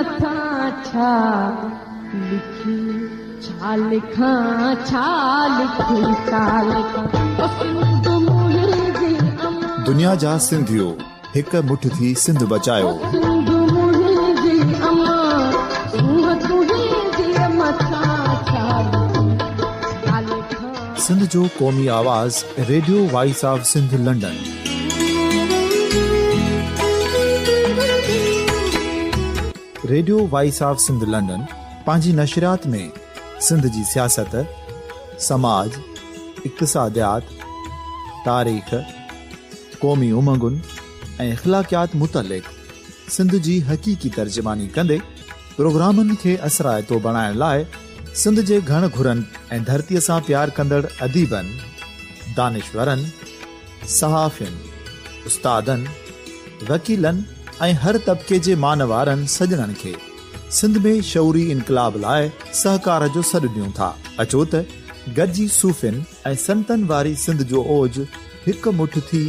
مٿان ڇا لکي، ڇا لکان، ڇا لکي، ڇا لکان، او سنڌ منهنجي امان. دنيا جا سنڌيو هڪ مٺ ٿي سنڌ بچايو. او سنڌ منهنجي امان، سونهن تنهنجي مٿان ڇا لکي، ڇا لکان. سنڌ جو قومي آواز radio voice of Sindh London. Radio voice of Sindh London پنهنجي نشريات ۾ سنڌ جي سياست، سماج، اقتصاديات، تاريخ، قومي امنگن ۽ اخلاقيات متعلق سنڌ جي حقيقي ترجماني ڪندي پروگرامن کي اثرائتو بڻائڻ لاء سنڌ جي گهڻ گهرن ۽ ڌرتيء سان پيار ڪندڙ اديبن، دانشورن، صحافين، استادن، وڪيلن ۽ هر طبقي جي مان وارن سڄڻن کي سنڌ ۾ شعوري انقلاب لاء سهڪار جو سڏ ڏيون ٿا. اچو ته گڏجي صوفين ۽ سنتن واري سنڌ جو اوج هڪ مٺ ٿي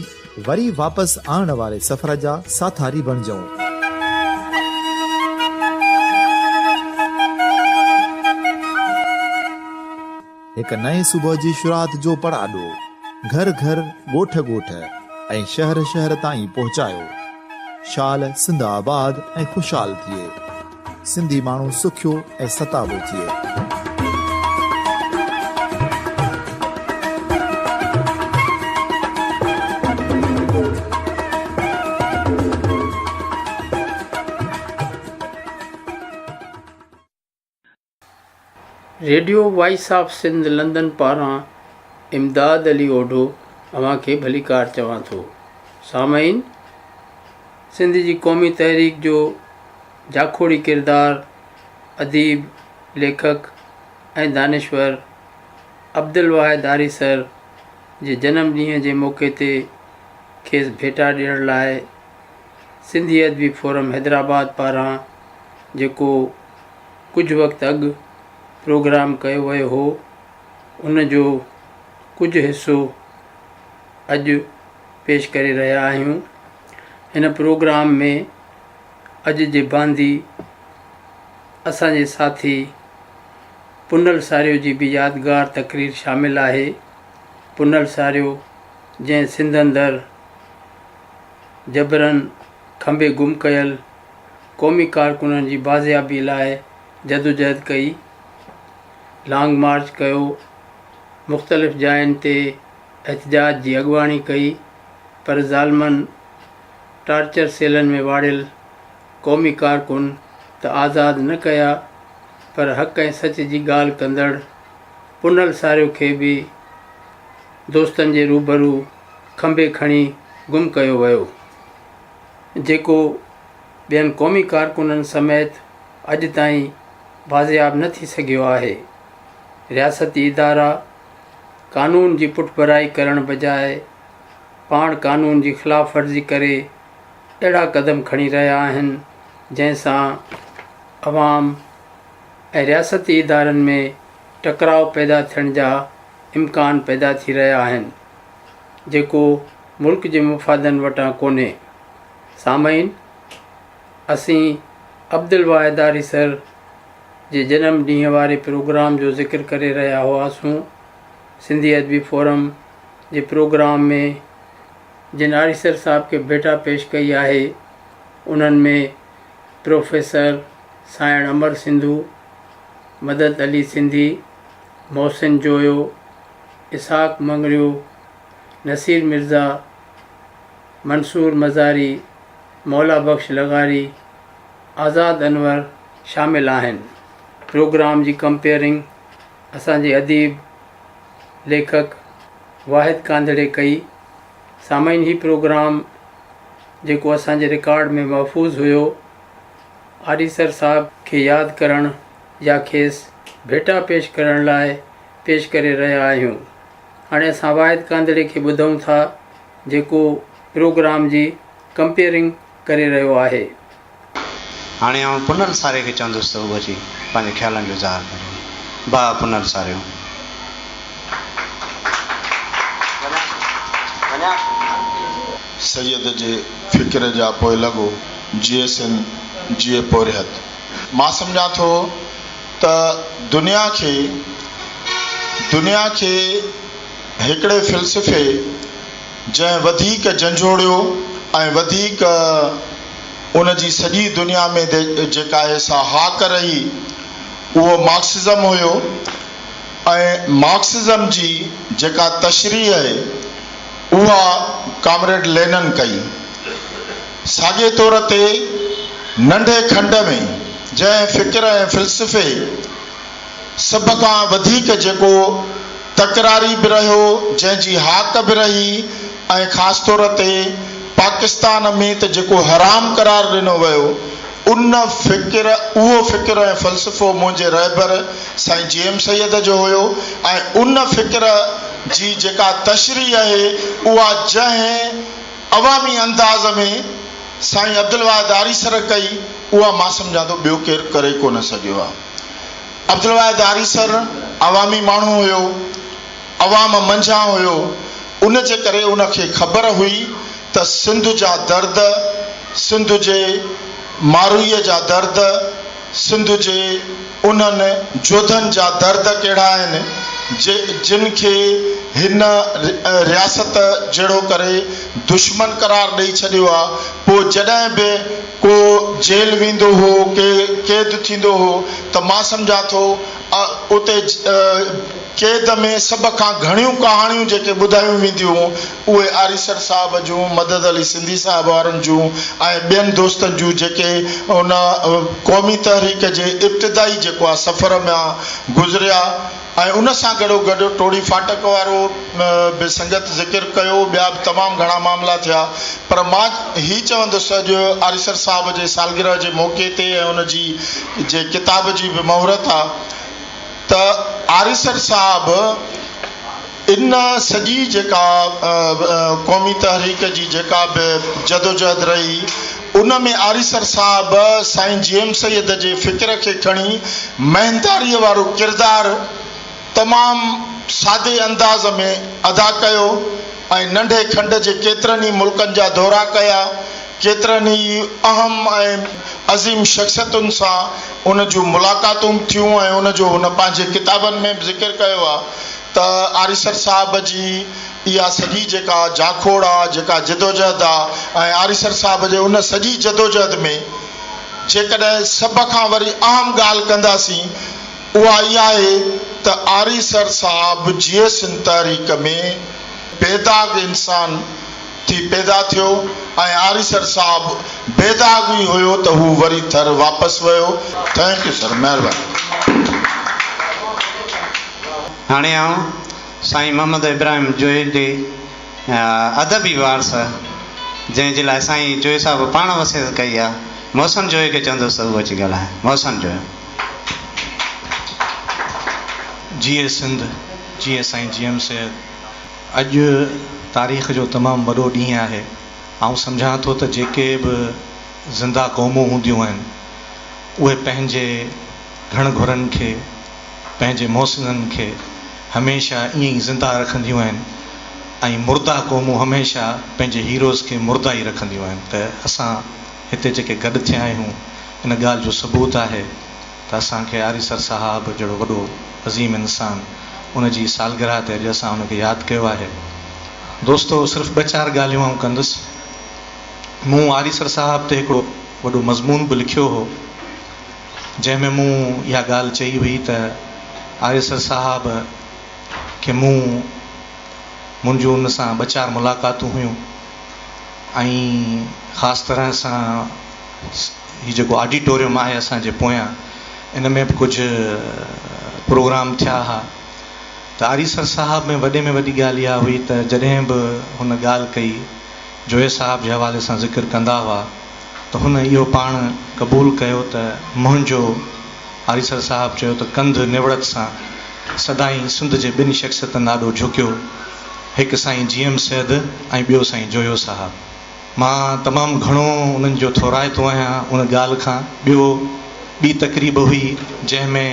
وري واپس آڻڻ واري سفر جا ساٿاري بڻجون. هڪ نئين صبح جي شروعات جو پڙاڏو گهر گهر، ڳوٺ ڳوٺ ۽ شهر شهر تائين پهچايو. شال سنڌ آباد ۽ خوشحال ٿئي. سنڌي ماڻهو سکيو ۽ ستابو ٿئي. Radio voice of Sindh London پاران امداد علي اوڍو اوهان کي ڀليڪار چوان ٿو. سامعين! سنڌ جي قومي تحريڪ جو جاکوڙي ڪردار اديب، ليکڪ ۽ دانشور عبدالواحد آريسر جي جنم ڏينهن جي موقعي تي کيس ڀيٽا ڏيڻ لاء سنڌي ادبي فورم حيدرآباد پاران جيڪو ڪجهه وقت اڳ پروگرام ڪيو ويو هو ان جو ڪجهه حصو اڄ پيش ڪري رهيا آهيون. هن پروگرام ۾ اڄ جي باندي اسان جي ساٿي پنهل ساريو جي به يادگار تقرير شامل آهي. پنهل ساريو جنهن سنڌ اندر جبرن کنڀي گم ڪيل قومي ڪارڪنن جي بازيابي لاء جدوجهد ڪئي، لانگ مارچ ڪيو، مختلف جاين تي احتجاج جي اڳواڻي ڪئي پر ظالمن ٽارچر سيلن ۾ واڙيل قومي ڪارڪن ته آزاد نه ڪيا پر حق ۽ سچ جي ڳالهه ڪندڙ پنهل ساريو کي به دوستن جي روبرو کنڀي کڻي گم ڪيو ويو جيڪو ٻين قومي ڪارڪنن سميت اڄ تائين بازياب نه ٿي سگهيو آهي. رياستي ادارا قانون جي پٺڀرائي ڪرڻ بجاء پاڻ قانون جي خلاف ورزي ڪري اهڙا قدم کڻي رهيا آهن جنهن سان عوام ۽ رياستي ادارن ۾ ٽڪراء پيدا ٿيڻ جا امڪان پيدا ٿي رهيا آهن جيڪو ملڪ جي مفادن وٽان ڪونهي. سامعين! اسين عبدالواحد آريسر جي جنم ڏينهن واري پروگرام جو ذڪر ڪري رهيا هئاسون. سنڌي ادبي فورم جي پروگرام ۾ جن آريسر صاحب کي ڀيٽا پيش ڪئي آهي، انهن ۾ پروفيسر سانئڻ امر سنڌو، مدد علي سنڌي، محسن جويو، اسحاق مڱريو، نصير مرزا، منصور مزاري، مولا بخش لغاري، آزاد انور شامل آهن. پروگرام جي ڪمپيئرنگ اسان جي اديب، ليکڪ واحد ڪانڌڙي ڪئي. سامعين هي پروگرام جيڪو اسان جي رڪارڊ ۾ محفوظ هيو، آريسر صاحب کي ياد ڪرڻ يا کيس ڀيٽا پيش ڪرڻ لاء پيش ڪري رهيا آهيون. هاڻي اسان واحد ڪانڌڙي کي ٻڌون ٿا جيڪو پروگرام جي ڪمپيئرنگ ڪري رهيو آهي. هاڻي آئون پنهل ساري کي چوندس ته هو اچي پنهنجي خيالن جو اظهار ڪري. ڀاء پنهل ساريو. سيد جي فڪر جا پوئلڳو، جيئي سنڌ، جيئي پورهيت. مان سمجهان ٿو ته دنيا کي دنيا کي هڪڙي فلسفي جنهن وڌيڪ جنجهوڙيو ۽ وڌيڪ ان جي سڄي دنيا ۾ جيڪا آهي سا هاڪ رهي اهو مارڪسزم هيو ۽ مارڪسزم جي جيڪا تشريح آهي اها ڪامريڊ لينن ڪئي. ساڳئي طور تي ننڍي کنڊ ۾ جنهن فڪر ۽ فلسفي سڀ کان وڌيڪ جيڪو تڪراري به رهيو، جنهن جي هاڪ به رهي ۽ خاص طور تي پاڪستان ۾ ته جيڪو حرام قرار ڏنو ويو، ان فڪر، اهو فڪر ۽ فلسفو منهنجي رهبر سائين جي ايم سيد جو هيو ۽ ان فڪر جي جيڪا تشريح آهي اها جنهن عوامي انداز ۾ سائين عبدالواحد آريسر ڪئي اها مان سمجهان ٿو ٻيو ڪير ڪري ڪونه سگهيو آهي. عبدالواحد آريسر عوامي ماڻهو هيو، عوام منجهان هيو، ان جي ڪري ان کي خبر هئي ته سنڌ جا درد، سنڌ جي ماروئيء جا درد، سنڌ جي انهن جوڌن جا درد ڪهڙا آهن، جن کي هن رياست جهڙو ڪري دشمن قرار ڏئي ڇڏيو آ، پوء جڏهن به ڪو جيل ويندو هو، ڪي قيد ٿيندو هو ته مان سمجهان ٿو اتي قيد ۾ سڀ کان گهڻيون ڪهاڻيون جيڪي ٻڌايون وينديون هيون اهي آريسر صاحب جون، مدد علي سنڌي صاحب وارن جون ۽ ٻين دوستن جون جيڪي ان قومي تحريڪ جي ابتدائي جيڪو آ سفر مان گذريا ۽ ان سان گڏو گڏ ٽوڙي ڦاٽڪ وارو به سنگت ذڪر ڪيو ٻيا به تمام گهڻا معاملا ٿيا پر مان هي چوندس اڄ آريسر صاحب جي سالگرهه جي موقعي تي ۽ ان جي جي ڪتاب جي به مهورت آ ته آريسر صاحب ان سڄي جيڪا قومي تحريڪ جي جيڪا به جدوجهد رهي ان ۾ آريسر صاحب سائين جي ايم سيد جي فڪر کي کڻي مهنداريء وارو ڪردار تمام سادي انداز ۾ ادا ڪيو ۽ ننڍي کنڊ جي ڪيترن ئي ملڪن جا دورا ڪيا، ڪيترن ئي اهم ۽ عظيم شخصيتن سان ان جون ملاقاتون به ٿيون ۽ ان جو هن پنهنجي ڪتابن ۾ به ذڪر ڪيو آهي ته آريسر صاحب جي اها سڄي جيڪا جاکوڙ آ، جيڪا جدوجهد آ ۽ آريسر صاحب جي ان سڄي جدوجهد ۾ جيڪڏهن سڀ کان وري اهم ڳالهه ڪنداسين اها اها آهي ته آريسر صاحب جيئي سنڌ تحريڪ ۾ بيداغ انسان ٿي پيدا ٿيو ۽ آريسر صاحب بيداغ ئي هيو ته هو وري ٿر واپس ويو. Thank you sir مهرباني. هاڻي آئون سائين محمد ابراهيم جويي جي ادبي وارث جنهن جي لاء سائين جويي صاحب پاڻ وصيت ڪئي آ محسن جويي کي چوندس ته هو اچي ڳالهائي. محسن جويو. جيئي سنڌ جيئي سائين جي ايم سيد. اڄ تاريخ جو تمام وڏو ڏينهن آهي. آئون سمجهان ٿو ته جيڪي به زنده قومون هونديون آهن اهي پنهنجي گهڻ گهرن کي، پنهنجي محسنن کي هميشه ائين ئي زنده رکنديون آهن ۽ مرده قومون هميشه پنهنجي هيروز کي مرده ئي رکنديون آهن ته اسان هتي جيڪي گڏ ٿيا آهيون ان ڳالهه جو ثبوت آهي ته اسان کي آريسر صاحب جهڙو وڏو عظيم انسان ان جي سالگرهه تي اڄ اسان ان کي ياد ڪيو آهي. دوستو صرف ٻه چار ڳالهيون آئون ڪندس. مون آريسر صاحب تي هڪڙو وڏو مضمون به لکيو هو جنهن ۾ مون اها ڳالهه چئي هئي ته آريسر صاحب کي مون منهنجون ان سان ٻه چار ملاقاتون هيون ۽ خاص طرح سان هي جيڪو آڊيٽوريم آهي اسان جي پويان ان ۾ به ڪجهه پروگرام ٿيا ها ته آريسر صاحب ۾ وڏي ۾ وڏي ڳالهه اها هئي ته جڏهن به هن ڳالهه ڪئي جويي صاحب جي حوالي سان ذڪر ڪندا هئا ته هن اهو پاڻ قبول ڪيو ته منهنجو آريسر صاحب چيو ته ڪنڌ نوڙت سان سدائين سنڌ جي ٻن شخصيتن آڏو جهڪيو هڪ سائين جي ايم سيد ۽ ٻيو سائين جويو صاحب. مان تمام گهڻو انهن جو ٿورائتو آهيان ان ڳالهه کان. ٻيو ٻي تقريب هئي جنهن ۾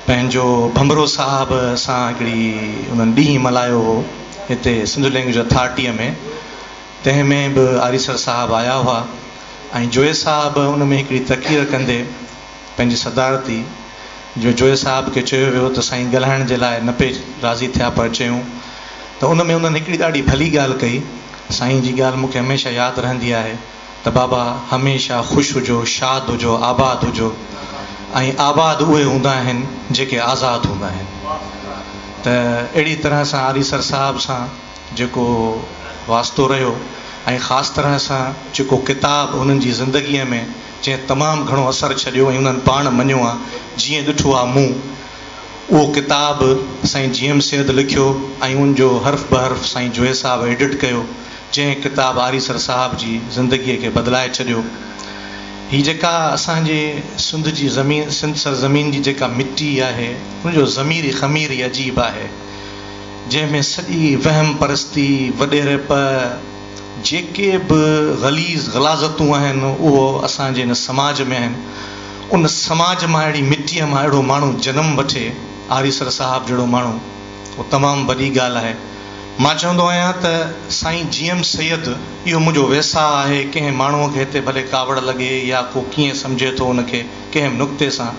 پنهنجو ڀنڀرو صاحب سان هڪڙي انهن ڏينهن ملهايو هو هتي سنڌ لينگويج اٿارٽيء ۾ تنهن ۾ به آريسر صاحب آيا هئا ۽ جويي صاحب ان ۾ هڪڙي تقرير ڪندي پنهنجي صدارتي جو جويي صاحب کي چيو ويو ته سائين ڳالهائڻ جي لاء نه پئي راضي ٿيا پر چيون ته ان ۾ انهن هڪڙي ڏاڍي ڀلي ڳالهه ڪئي سائين جي ڳالهه مون کي هميشه ياد رهندي آهي ته بابا هميشه خوش هجو شاد هجو آباد هجو ۽ آباد اهي هوندا آهن جيڪي آزاد هوندا آهن ته اهڙي طرح سان آريسر صاحب سان جيڪو واسطو رهيو ۽ خاص طرح سان جيڪو ڪتاب انهن جي زندگيء ۾ جنهن تمام گهڻو اثر ڇڏيو ۽ انهن پاڻ مڃيو آ جيئن ڏٺو آ مون اهو ڪتاب سائين جي ايم سيد لکيو ۽ ان جو حرف بحرف سائين جويي صاحب ايڊٽ ڪيو جنهن ڪتاب آريسر صاحب جي زندگيء کي بدلائي ڇڏيو. هي جيڪا اسان جي سنڌ جي زمين سنڌ سرزمين جي جيڪا مٽي آهي ان جو ضمير ئي خمير ئي عجيب آهي. جنهن ۾ سڄي وهم پرستي، وڏيرپ، جيڪي به غليظ غلاظتون آهن اهو اسان جي هن سماج ۾ آهن. ان سماج مان اهڙي مٽيء مان اهڙو ماڻهو جنم وٺي، آريسر صاحب جهڙو ماڻهو، اهو تمام وڏي ڳالهه آهي. مان چوندو آهيان ته سائين جي ايم سيد اهو منهنجو ويساهه آهي، ڪنهن ماڻهوء کي هتي ڀلي ڪاوڙ لڳي يا ڪو ڪيئن سمجهي ٿو ان کي ڪنهن به نقطي سان،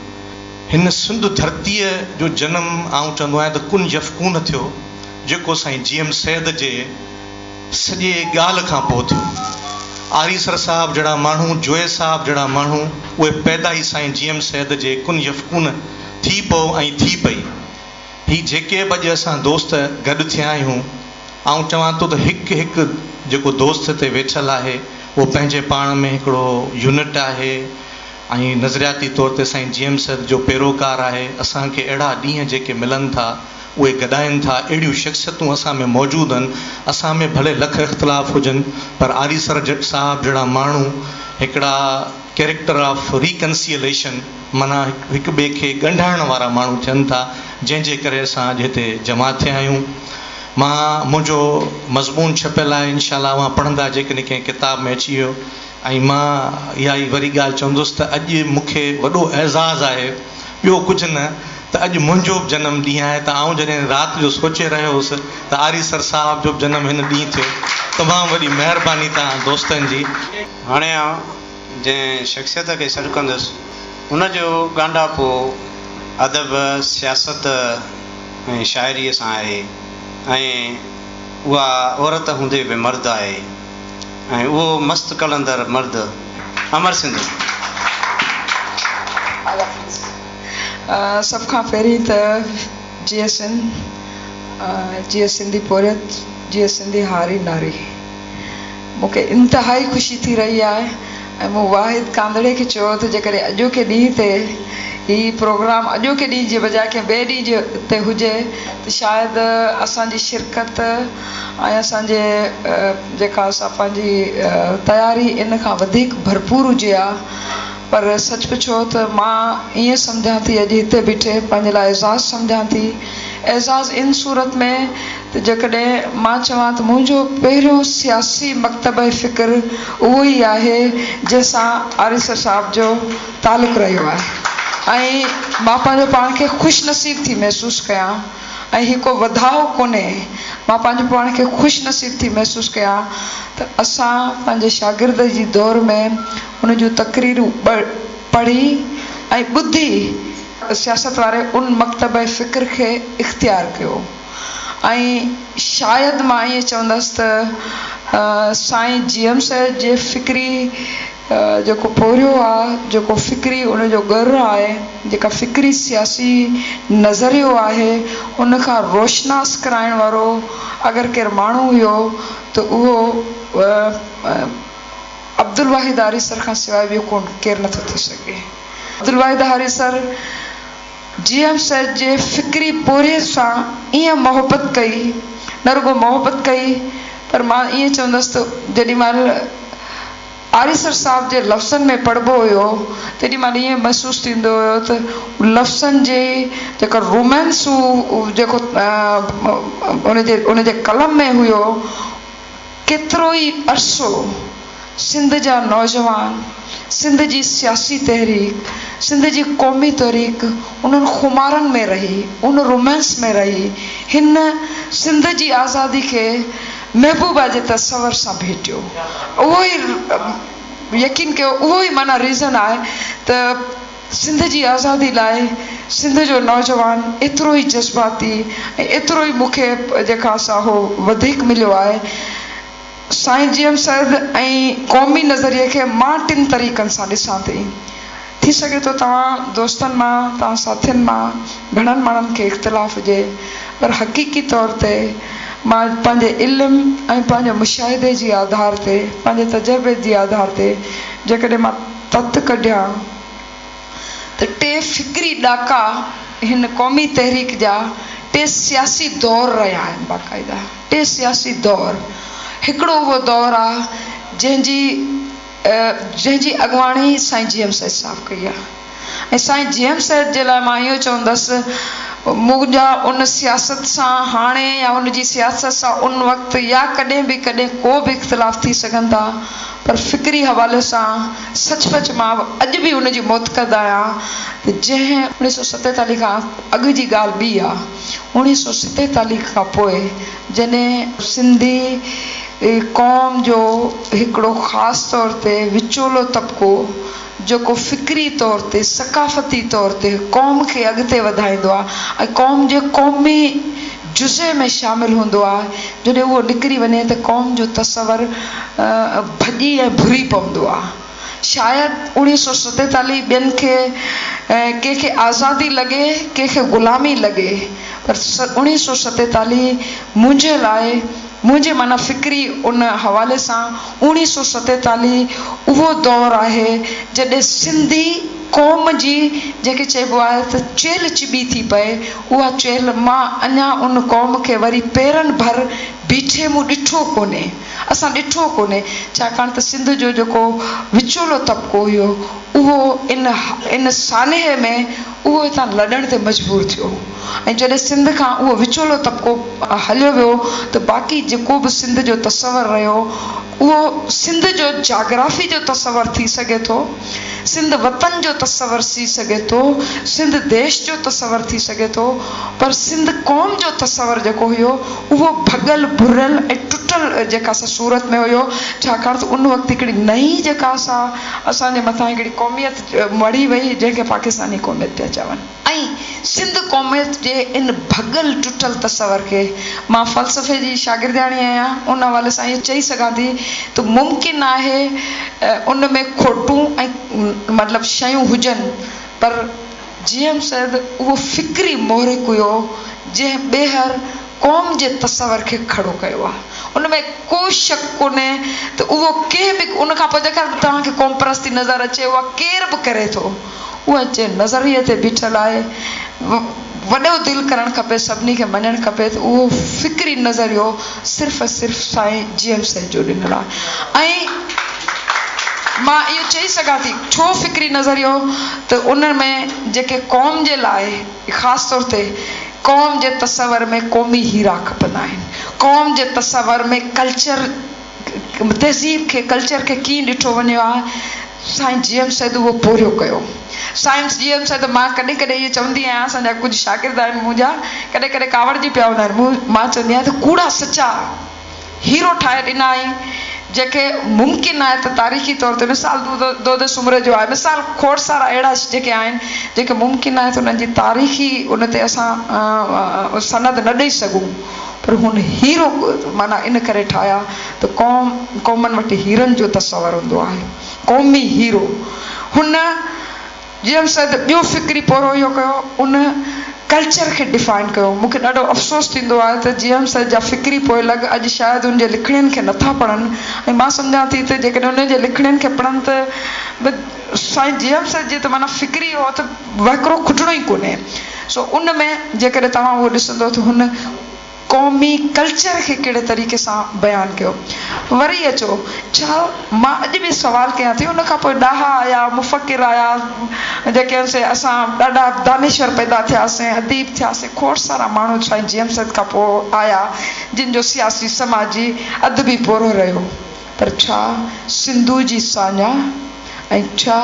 هن سنڌ ڌرتيء جو جنم آئون چوندو آهيان ته ڪن يفڪون ٿيو، جيڪو سائين جي ايم سيد جي سڄي ڳالهه کان پوء ٿيو. آريسر صاحب جهڙا ماڻهو، جويي صاحب جهڙا ماڻهو، اهي پيدا ئي سائين جي ايم سيد جي ڪن يفڪون ٿي پئو ۽ ٿي پئي. هي جيڪي به اڄ اسان دوست گڏ ٿيا آهيون، آئون چوان ٿو ته هڪ هڪ جيڪو دوست هتي ويٺل آهي، اهو پنهنجي پاڻ ۾ هڪڙو يونٽ آهي، ۽ نظرياتي طور تي سائين جي ايم سيد جو پيروڪار آهي، اسان کي اهڙا ڏينهن جيڪي ملن ٿا اهي گڏائن ٿا، اهڙيون شخصيتون اسان ۾ موجود آهن، اسان ۾ ڀلي لک اختلاف هجن پر آريسر صاحب جهڙا ماڻهو هڪڙا ڪيريڪٽر آف ريڪنسيليشن معنيٰ هڪ ٻئي کي ڳنڍائڻ وارا ماڻهو ٿين ٿا، جنهن جي ڪري اسان اڄ هتي جمع ٿيا آهيون. مان منهنجو مضمون ڇپيل آهي انشاء الله اوهان پڙهندا جيڪڏهن ڪنهن ڪتاب ۾ اچي ويو. ۽ مان اها ئي وري ڳالهه چوندس ته اڄ مون کي وڏو اعزاز آهي، ٻيو ڪجهه نه ته اڄ منهنجو به جنم ڏينهن آهي ته آئون جڏهن رات جو سوچي رهيو هوس ته آريسر صاحب جو به جنم هن ڏينهن ٿيو. تمام وڏي مهرباني توهان دوستن جي. هاڻي آئون جنهن شخصيت کي سڏ ڪندس ان جو ڳانڍاپو ادب، سياست ۽ شاعريء سان آهي ۽ اها عورت هوندي به مرد آهي. ۽ اهو مست قلندر مرد امر سنڌو. سڀ کان پهرين ته جيئي سنڌ، جيئي سنڌي پورهيت، جيئي سنڌي هاري ناري. مون کي انتهائي خوشي ٿي رهي آهي ۽ مون واحد ڪانڌڙي کي چيو ته جيڪڏهن اڄوڪي ڏينهن تي هي پروگرام اڄوڪي ڏينهن جي بجاء ڪنهن ٻئي ڏينهن جي تي هجي ته شايد اسان جي شرڪت ۽ اسان جي جيڪا اسان پنهنجي تياري ان کان وڌيڪ ڀرپور هجي ها پر سچ پڇو ته مان ائين سمجهان ٿي اڄ هتي بيٺي پنهنجي لاء اعزاز سمجهان ٿي اعزاز ان صورت ۾ ته جيڪڏهن مان چوان ته منهنجو پهريون سياسي مڪتبه فڪر اهو ئي آهي جنهن سان آريسر صاحب جو تعلق رهيو آهي ۽ مان پنهنجو پاڻ کي خوش نصيب ٿي محسوس ڪيان ۽ هي ڪو وڌاء ڪونهي، مان پنهنجو پاڻ کي خوش نصيب ٿي محسوس ڪيان ته اسان پنهنجي شاگردي جي دور ۾ هن جون تقريرون پڙهي ۽ ٻڌي سياست واري ان مڪتبه فڪر کي اختيار ڪيو ۽ شايد مان ائين چوندس ته سائين جي ايم سيد جي فڪري جيڪو پورهيو آ، جيڪو فڪري ان جو ڳر آهي، جيڪا فڪري سياسي نظريو آهي، ان کان روشناس ڪرائڻ وارو اگر ڪير ماڻهو هيو ته اهو عبدالواحد آريسر کان سواء ٻيو ڪو ڪير نٿو ٿي سگهي. عبدالواحد آريسر جي ايم سيد جي فڪري پورهيي سان ائين محبت ڪئي، نه رڳو محبت ڪئي پر مان ائين چوندس ته جيڏي مهل آريسر صاحب جي لفظن ۾ پڙهبو هيو تيڏي مهل ائين محسوس ٿيندو هيو ته لفظن جي جيڪا رومانس هو جيڪو ان جي ان جي قلم ۾ هيو ڪيترو ئي عرصو سنڌ جا نوجوان سنڌ جي سياسي تحريڪ سنڌ جي قومي تحريڪ انهن خمارن ۾ رهي ان رومانس ۾ رهي هن سنڌ جي آزادي کي محبوبه جي تصور سان ڀيٽيو. اهو ئي يقين ڪيو اهو ئي معنيٰ ريزن آهي ته سنڌ جي آزادي لاء سنڌ جو نوجوان ايترو ئي جذباتي ۽ ايترو ئي مون کي جيڪا سا هو وڌيڪ مليو آهي. سائين جي ايم سيد ۽ قومي نظريي کي مان ٽن طريقن سان ڏسان ٿي. ٿي سگهي ٿو توهان دوستن مان، توهان ساٿين مان گهڻن ماڻهن کي اختلاف هجي پر حقيقي طور تي مان پنهنجي علم ۽ پنهنجي مشاهدي جي آڌار تي، پنهنجي تجربي جي آڌار تي جيڪڏهن مان تت ڪڍيان ته ٽي فڪري ڏاڪا هن قومي تحريڪ جا ٽي سياسي دور رهيا آهن باقاعده. ٽي سياسي دور، هڪڙو اهو دور آ جنهن جي جنهن جي اڳواڻي سائين جي ايم سيد صاحب ڪئي آ ۽ سائين جي ايم سيد جي لاء مان اهو چوندس منهنجا ان سياست سان هاڻي يا ان جي سياست سان ان وقت يا ڪڏهن به ڪڏهن ڪو به اختلاف ٿي سگهن ٿا پر فڪري حوالي سان سچ پچ مان اڄ به ان جي معتقد آهيان ته جنهن 1947 کان اڳ جي ڳالهه ٻي آ. 1947 کان پوء جڏهن سنڌي قوم جو هڪڙو خاص طور تي وچولو طبقو جيڪو فڪري طور تي ثقافتي طور تي قوم کي اڳتي وڌائيندو آ ۽ قوم جي قومي جزي ۾ شامل هوندو آ جڏهن اهو نڪري وڃي ته قوم جو تصور ڀڄي ۽ ڀري پوندو آ. شايد 1947 ٻين کي ڪنهن کي آزادي لڳي ڪنهن کي غلامي لڳي پر 1947 منهنجي لاء منهنجي معنيٰ فڪري ان حوالي سان 1947 اهو دور آهي جڏهن سنڌي قوم جي جنهن کي چئبو آهي ته چيلهه چٻي ٿي پئي اها چيلهه مان اڃا ان قوم کي وري پيرن ڀر بيٺي مون ڏٺو ڪونهي. اسان ڏٺو ڪونهي، ڇاڪاڻ ته سنڌ جو جيڪو وچولو طبقو هيو اهو ان ان سانحي ۾ اهو هتان لڏڻ تي مجبور ٿيو ۽ جڏهن سنڌ کان اهو وچولو طبقو هليو ويو ته باقي جيڪو به سنڌ جو تصور رهيو اهو سنڌ جو جاگرافي جو تصور ٿي سگهي ٿو، سنڌ وطن جو تصور ٿي سگهي ٿو، سنڌ ديش جو تصور ٿي سگهي ٿو پر سنڌ قوم جو تصور جيڪو هيو اهو ڀڳل ڀريل ۽ ٽٽل جيڪا سا صورت ۾ هيو ڇاڪاڻ ته ان وقت هڪڙي نئين جيڪا سا اسان جي مٿان هڪڙي قوميت مڙهي وئي جنهن کي پاڪستاني قوميت پيا چون. ۽ سنڌ قوميت جي ان ڀڳل ٽٽل تصور کي مان فلسفي جي شاگردياڻي آهيان ان حوالي سان اهو چئي سگهان ٿي ته ممڪن آهي ان ۾ کوٽون ۽ مطلب شيون هجن پر جي ايم سيد اهو فڪري محرڪ هيو جنهن ٻيهر قوم جي تصور کي کڙو ڪيو آهي ان ۾ ڪو شڪ ڪونهي ته اهو ڪنهن به ان کان پوء جيڪا به توهان کي قوم پرستي نظر اچي اها ڪير به ڪري ٿو اها جنهن نظريي تي بيٺل آهي وڏو دل ڪرڻ کپي سڀني کي مڃڻ کپي ته اهو فڪري نظريو صرف ۽ صرف سائين جي ايم سيد جو ڏنل آهي ۽ مان اهو چئي سگهان ٿي ڇو فڪري نظريو ته ان ۾ جيڪي قوم جي لاء خاص طور تي قوم جي تصور ۾ قومي هيرا کپندا آهن. قوم جي تصور ۾ ڪلچر، تهذيب کي، ڪلچر کي ڪيئن ڏٺو وڃيو آهي، سائين جي ايم سيد اهو پورهيو ڪيو. سائين جي ايم سيد مان ڪڏهن ڪڏهن اهو چوندي آهيان اسان جا ڪجهه شاگرد آهن منهنجا ڪڏهن ڪڏهن ڪاوڙجي پيا هوندا آهن مون مان چوندي آهيان ته ڪوڙا سچا هيرو ٺاهي ڏنا آهين جيڪي ممڪن آهي ته تاريخي طور تي مثال دودي سومري جو آهي مثال کوڙ سارا اهڙا جيڪي آهن جيڪي ممڪن آهي ته انهن جي تاريخي ان تي اسان سند نه ڏئي سگهون پر هن هيرو معنيٰ ان ڪري ٺاهيا ته قوم قومن وٽ هيرن جو تصور هوندو آهي قومي هيرو هن جي ايم سيد ٻيو فڪري پورهيو اهو ڪيو ان ڪلچر کي ڊفائن ڪيو. مون کي ڏاڍو افسوس ٿيندو آهي ته جي ايم سيد جا فڪري پوئلڳ اڄ شايد ان جي لکڻين کي نٿا پڙهن ۽ مان سمجهان ٿي ته جيڪڏهن ان جي لکڻين کي پڙهن ته به سائين جي ايم سيد جي ته معنيٰ فڪري اهو ته وهڪرو کٽڻو ئي ڪونهي سو ان ۾ جيڪڏهن توهان اهو ڏسندو ته هن قومي ڪلچر کي ڪهڙي طريقي سان بيان ڪيو. وري اچو، ڇا مان اڄ به سوال ڪيان ٿي، ان کان پوء ڏاها آيا، مفڪر آيا، جيڪي آهن سي اسان ڏاڍا دانشور پيدا ٿياسين، اديب ٿياسين، کوڙ سارا ماڻهو سائين جي ايم سيد کان پوء آيا، جن جو سياسي، سماجي، ادبي پورهيو رهيو، پر ڇا سنڌو جي ساڃاهه ۽ ڇا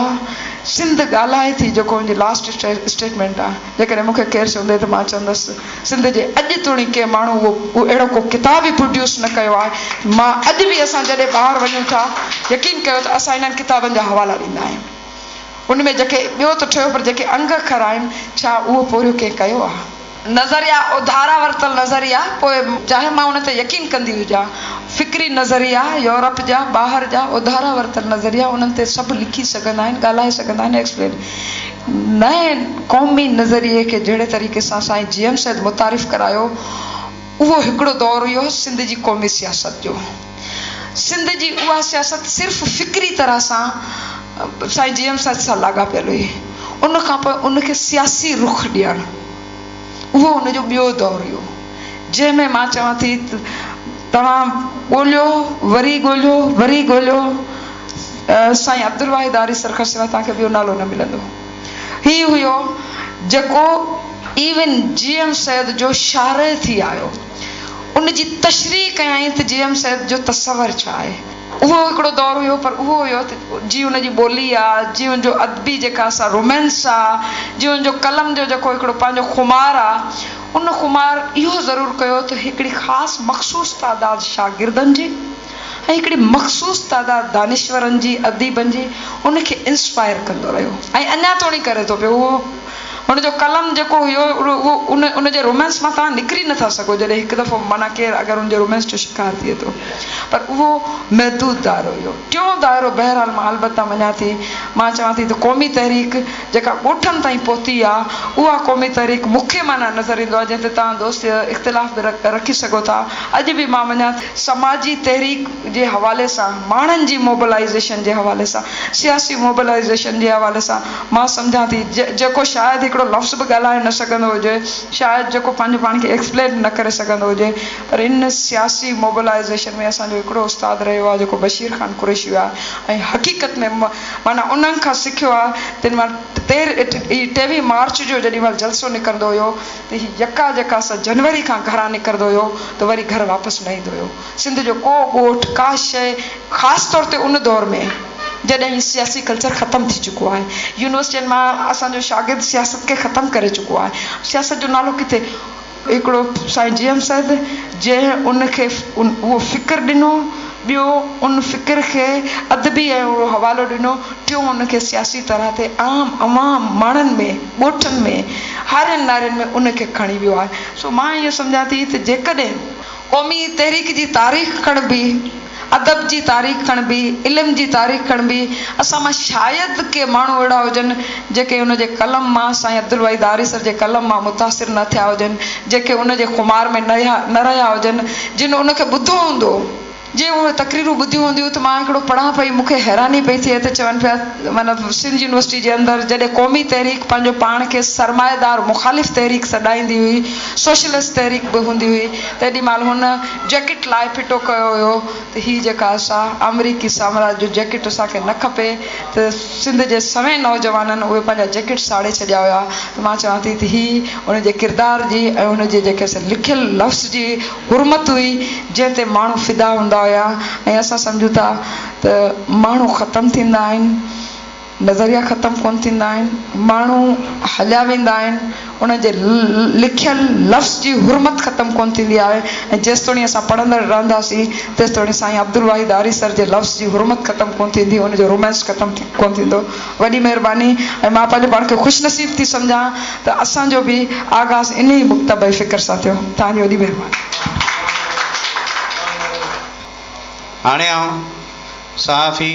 سنڌ ڳالهائي ٿي جيڪو منهنجي لاسٽ اسٽيٽمينٽ آ جيڪڏهن مون کي ڪير چوندي ته مان چوندس سنڌ جي اڄ توڻي ڪنهن ماڻهو اهو اهڙو ڪو ڪتاب ئي پروڊيوس نه ڪيو آهي مان اڄ به اسان جڏهن ٻاهر وڃون ٿا يقين ڪيو ته اسان انهن ڪتابن جا حوالا ڏيندا آهيون ان ۾ جيڪي ٻيو ته ٺهيو پر جيڪي انگ اکر آهن ڇا اهو پورهيو ڪنهن ڪيو آ؟ نظريا اڌارا ورتل نظريا پوء چاهي مان ان تي يقين ڪندي هجان فڪري نظريا يورپ جا ٻاهر جا اڌارا ورتل نظريا انهن تي سڀ لکي سگهندا آهن ڳالهائي سگهندا آهن ايڪسپلين نئين قومي نظريي کي جهڙي طريقي سان سائين جي ايم سيد متعارف ڪرايو اهو هڪڙو دور هيو سنڌ جي قومي سياست جو سنڌ جي اها سياست صرف فڪري طرح سان سائين جي ايم سيد سان لاڳاپيل هئي ان کان پوء ان کي سياسي رخ ڏيڻ اهو ان جو ٻيو دور هيو، جنهن ۾ مان چوان ٿي ته توهان ڳوليو، وري ڳوليو، وري ڳوليو، سائين عبدالواحد آريسر کان سواء توهان کي ٻيو نالو نه ملندو. هي هيو جيڪو ايون جي ايم سيد جو شارح ٿي آيو. ان جي تشريح ڪيائين ته جي ايم سيد جو تصور ڇا آهي. اهو هڪڙو دور هيو پر اهو هيو ته جي ان جي ٻولي آ، جي ان جو ادبي جيڪا سا رومانس آ، جي ان جو قلم جو جيڪو هڪڙو پنهنجو خمار آ، ان خمار اهو ضرور ڪيو ته هڪڙي خاص مخصوص تعداد شاگردن جي ۽ هڪڙي مخصوص تعداد دانشورن جي، اديبن جي ان کي انسپائر ڪندو رهيو ۽ اڃا توڻي ڪري ٿو پيو اهو. هن جو قلم جيڪو هيو اهو ان ان جي رومانس مان توهان نڪري نه ٿا سگهو جڏهن هڪ دفعو معنيٰ ڪير اگر ان جي رومانس جو شڪار ٿئي ٿو پر اهو محدود دائرو هيو. ٽيون دائرو بهرحال مان البته مڃان ٿي مان چوان ٿي ته قومي تحريڪ جيڪا ڳوٺن تائين پهتي آ اها قومي تحريڪ مون کي معنيٰ نظر ايندو آ جنهن تي توهان دوست اختلاف به رکي سگهو ٿا اڄ به مان مڃان ٿي سماجي تحريڪ جي حوالي سان ماڻهن جي موبلائيزيشن جي حوالي سان سياسي موبلائيزيشن جي حوالي سان مان سمجهان ٿي، جيڪو شايد هڪڙو لفظ به ڳالهائي نه سگهندو هجي، شايد جيڪو پنهنجو پاڻ کي ايڪسپلين نه ڪري سگهندو هجي، پر ان سياسي موبلائيزيشن ۾ اسان جو هڪڙو استاد رهيو آهي جيڪو بشير خان قريشي آهي ۽ حقيقت ۾ معنيٰ انهن کان سکيو آهي تن مان تير هي ٽيويهه مارچ جو جيڏي مهل جلسو نڪرندو هيو ته هي يڪا جيڪا سا جنوري کان گهران نڪرندو هيو ته وري گهر واپس نه ايندو هيو سنڌ جو ڪو ڳوٺ ڪا شيء خاص طور تي ان دور ۾ جڏهن هي سياسي ڪلچر ختم ٿي چڪو آهي. يونيورسٽين مان اسان جو شاگرد سياست کي ختم ڪري چڪو آهي. سياست جو نالو ڪٿي؟ هڪڙو سائين جي ايم سيد جنهن ان کي اهو فڪر ڏنو، ٻيو ان فڪر کي ادبي ۽ اهو حوالو ڏنو، ٽيون ان کي سياسي طرح تي عام عوام ماڻهن ۾ ڳوٺن ۾ هارين نارين ۾ ان کي کڻي ويو آهي. سو مان اهو سمجهان ٿي ته جيڪڏهن قومي تحريڪ جي تاريخ کڻبي، ادب جي تاريخ کڻبي، علم جي تاريخ کڻبي، اسان مان شايد ڪي ماڻهو اهڙا هجن، جيڪي ان جي قلم مان، سائين عبدالوحيد آريسر جي قلم مان متاثر نه ٿيا هجن، جيڪي ان جي خمار ۾ نه رهيا هجن، جن ان کي ٻڌو هوندو، جن اهي تقريرون ٻڌيون هونديون ته مان هڪڙو پڙهان پئي، مون کي حيراني پئي ٿئي ته چون پيا معنيٰ سنڌ يونيورسٽي جي اندر جڏهن قومي تحريڪ پنهنجو پاڻ کي سرمائيدار مخالف تحريڪ سڏائيندي هئي، سوشلسٽ تحريڪ به هوندي هئي، تيڏي مهل هن جيڪٽ لاهي ڦٽو ڪيو هيو ته هي جيڪا سا آمريڪي سامراج جو جيڪٽ اسان کي نه کپي ته سنڌ جي سوين نوجوانن اهي پنهنجا جيڪٽ ساڙي ڇڏيا هيا ته مان چوان ٿي ته هي ان جي ڪردار جي ۽ ان جي جيڪي سا لکيل لفظ جي حرمت هئي جنهن تي ماڻهو فدا هوندا هيا ۽ اسان سمجهون ٿا ته ماڻهو ختم ٿيندا آهن. نظريا ختم ڪونه ٿيندا آهن، ماڻهو هليا ويندا آهن، انهن جي لکيل لفظ جي حرمت ختم ڪونه ٿيندي آهي ۽ جيستوڻي اسان پڙهندڙ رهنداسين تيستوڻي سائين عبدالواحد آريسر جي لفظ جي حرمت ختم ڪونه ٿيندي، ان جو رومانس ختم ڪونه ٿيندو. وڏي مهرباني ۽ مان پنهنجو پاڻ کي خوش نصيب ٿي سمجهان ته اسان جو به آغاز انهي مڪتبه فڪر سان ٿيو. توهان جي وڏي مهرباني. هاڻي آئون صحافي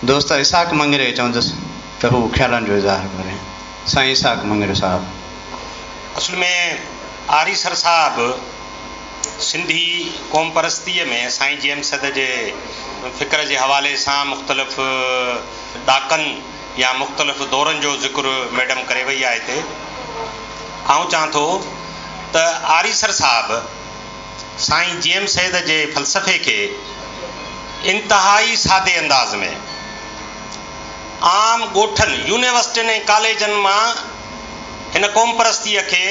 دوست اسحاق مڱريي کي چوندس ته هو خيالن جو اظهار ڪري. سائين اسحاق مڱريو صاحب. اصل ۾ آريسر صاحب سنڌي قومپرستيء ۾ سائين جي ايم سيد جي فڪر جي حوالي سان مختلف ڏاڪن يا مختلف دورن جو ذڪر ميڊم ڪري وئي آهي هتي آئون چوان ٿو ته آريسر صاحب سائين جي ايم سيد جي فلسفي کي انتهائي سادي انداز ۾ عام ڳوٺن، يونيورسٽين ۽ ڪاليجن مان هن قومپرستيء کي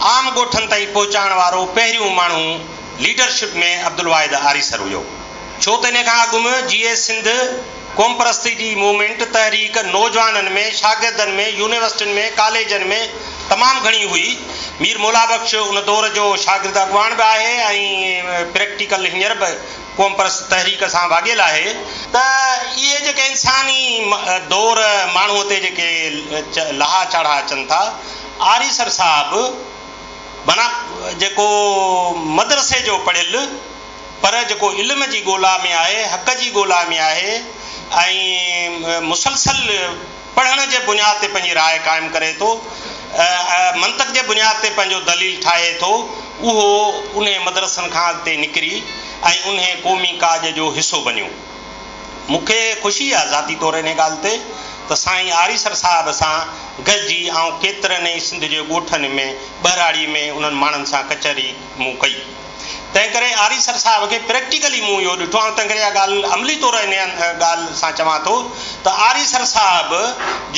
عام ڳوٺن تائين پهچائڻ وارو پهريون ماڻهو ليڊرشپ ۾ عبدالواحد آريسر هيو. ڇو ته ان کان اڳ ۾ جيئي سنڌ قومپرستي جي موومينٽ، تحريڪ، نوجوانن ۾، شاگردن ۾، يونيورسٽين ۾، ڪاليجن ۾ تمام گهڻي هئي. مير مولا بخش ان دور جو شاگرد اڳواڻ به آهي ۽ پريڪٽيڪل هينئر به قومپرست تحريڪ سان واڳيل آهي. ته اهي جيڪي انساني دور ماڻهوء تي جيڪي لها چاڙها اچن ٿا، آريسر صاحب معنيٰ جيڪو مدرسي جو پڙهيل پر جيڪو علم جي ڳولا ۾ آهي، حق جي ڳولا ۾ آهي ۽ مسلسل پڙهڻ جي بنياد تي پنهنجي راء قائم ڪري ٿو، منطق جي بنياد تي پنهنجو دليل ٺاهي ٿو، اهو انهي مدرسن کان اڳتي نڪري ۽ انهي قومي ڪاڄ جو حصو بنيو. مون کي خوشي آهي ذاتي طور انهي ڳالهه تي ته سائين آريسر صاحب سان گڏجي آئون ڪيترن ئي سنڌ جي ڳوٺن ۾ ٻهراڙي ۾ انهن ماڻهن سان ڪچهري مون ڪئي. تنهنڪري آريسر صاحب کي پريڪٽيڪلي مون اهو ڏٺو آهي تنهنڪري اها ڳالهه عملي طور انهيء ڳالهه سان چوان ٿو ته آريسر صاحب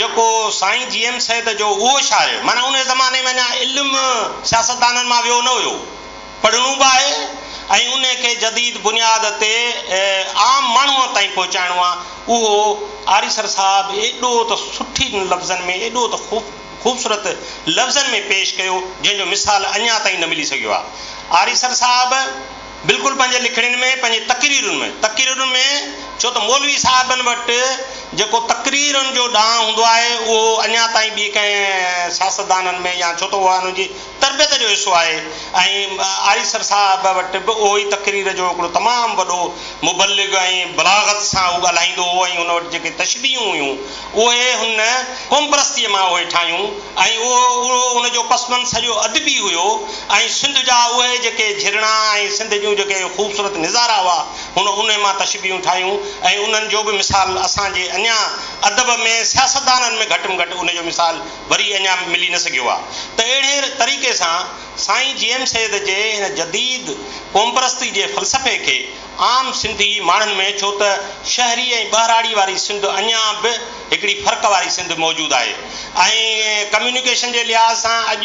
جيڪو سائين جي ايم سيد جو اهو شارح معنيٰ انهيء زماني ۾ اڃا علم سياستدانن مان ويو نه هيو پڙهڻو به آهي ۽ انهيء کي جديد بنياد تي عام ماڻهوء تائين پهچائڻو آهي اهو آريسر صاحب ايڏو ته سٺي لفظن ۾ ايڏو ته خوب خوبصورت لفظن ۾ پيش ڪيو جنهن جو مثال اڃا تائين نه ملي سگهيو آهي. آريسر صاحب بلڪل پنهنجي لکڻين ۾ پنهنجي تقريرن ۾ تقريرن ۾ ڇو ته مولوي صاحبن وٽ جيڪو تقريرن جو ڏانء هوندو آهي اهو اڃا تائين ٻي ڪنهن سياستدانن ۾ يا ڇو ته اها انهن جي تربيت جو حصو آهي ۽ آريسر صاحب وٽ به اهو ئي تقرير جو هڪڙو تمام وڏو مبلغ ۽ بلاغت سان هو ڳالهائيندو هو ۽ ان وٽ جيڪي تشبيهون هيون اهي هن قومپرستيء مان اهي ٺاهيون ۽ اهو ان جو پس منظر سڄو ادبي هيو ۽ سنڌ جا اهي جيڪي جهرڻا ۽ سنڌ جون جيڪي خوبصورت نظارا هئا هن انهي مان تشبيهون ٺاهيون ۽ انهن جو به مثال اسان جي اڃا ادب ۾ سياستدانن ۾ گهٽ ۾ گهٽ ان جو مثال وري اڃا ملي نه سگهيو آهي ته اهڙي طريقي سان سائين جي ايم سيد جي هن جديد قومپرستي جي فلسفي کي عام سنڌي ماڻهن ۾ ڇو ته شهري ۽ ٻهراڙي واري سنڌ اڃا به هڪڙي فرق واري سنڌ موجود آهي ۽ ڪميونيڪيشن جي لحاظ سان اڄ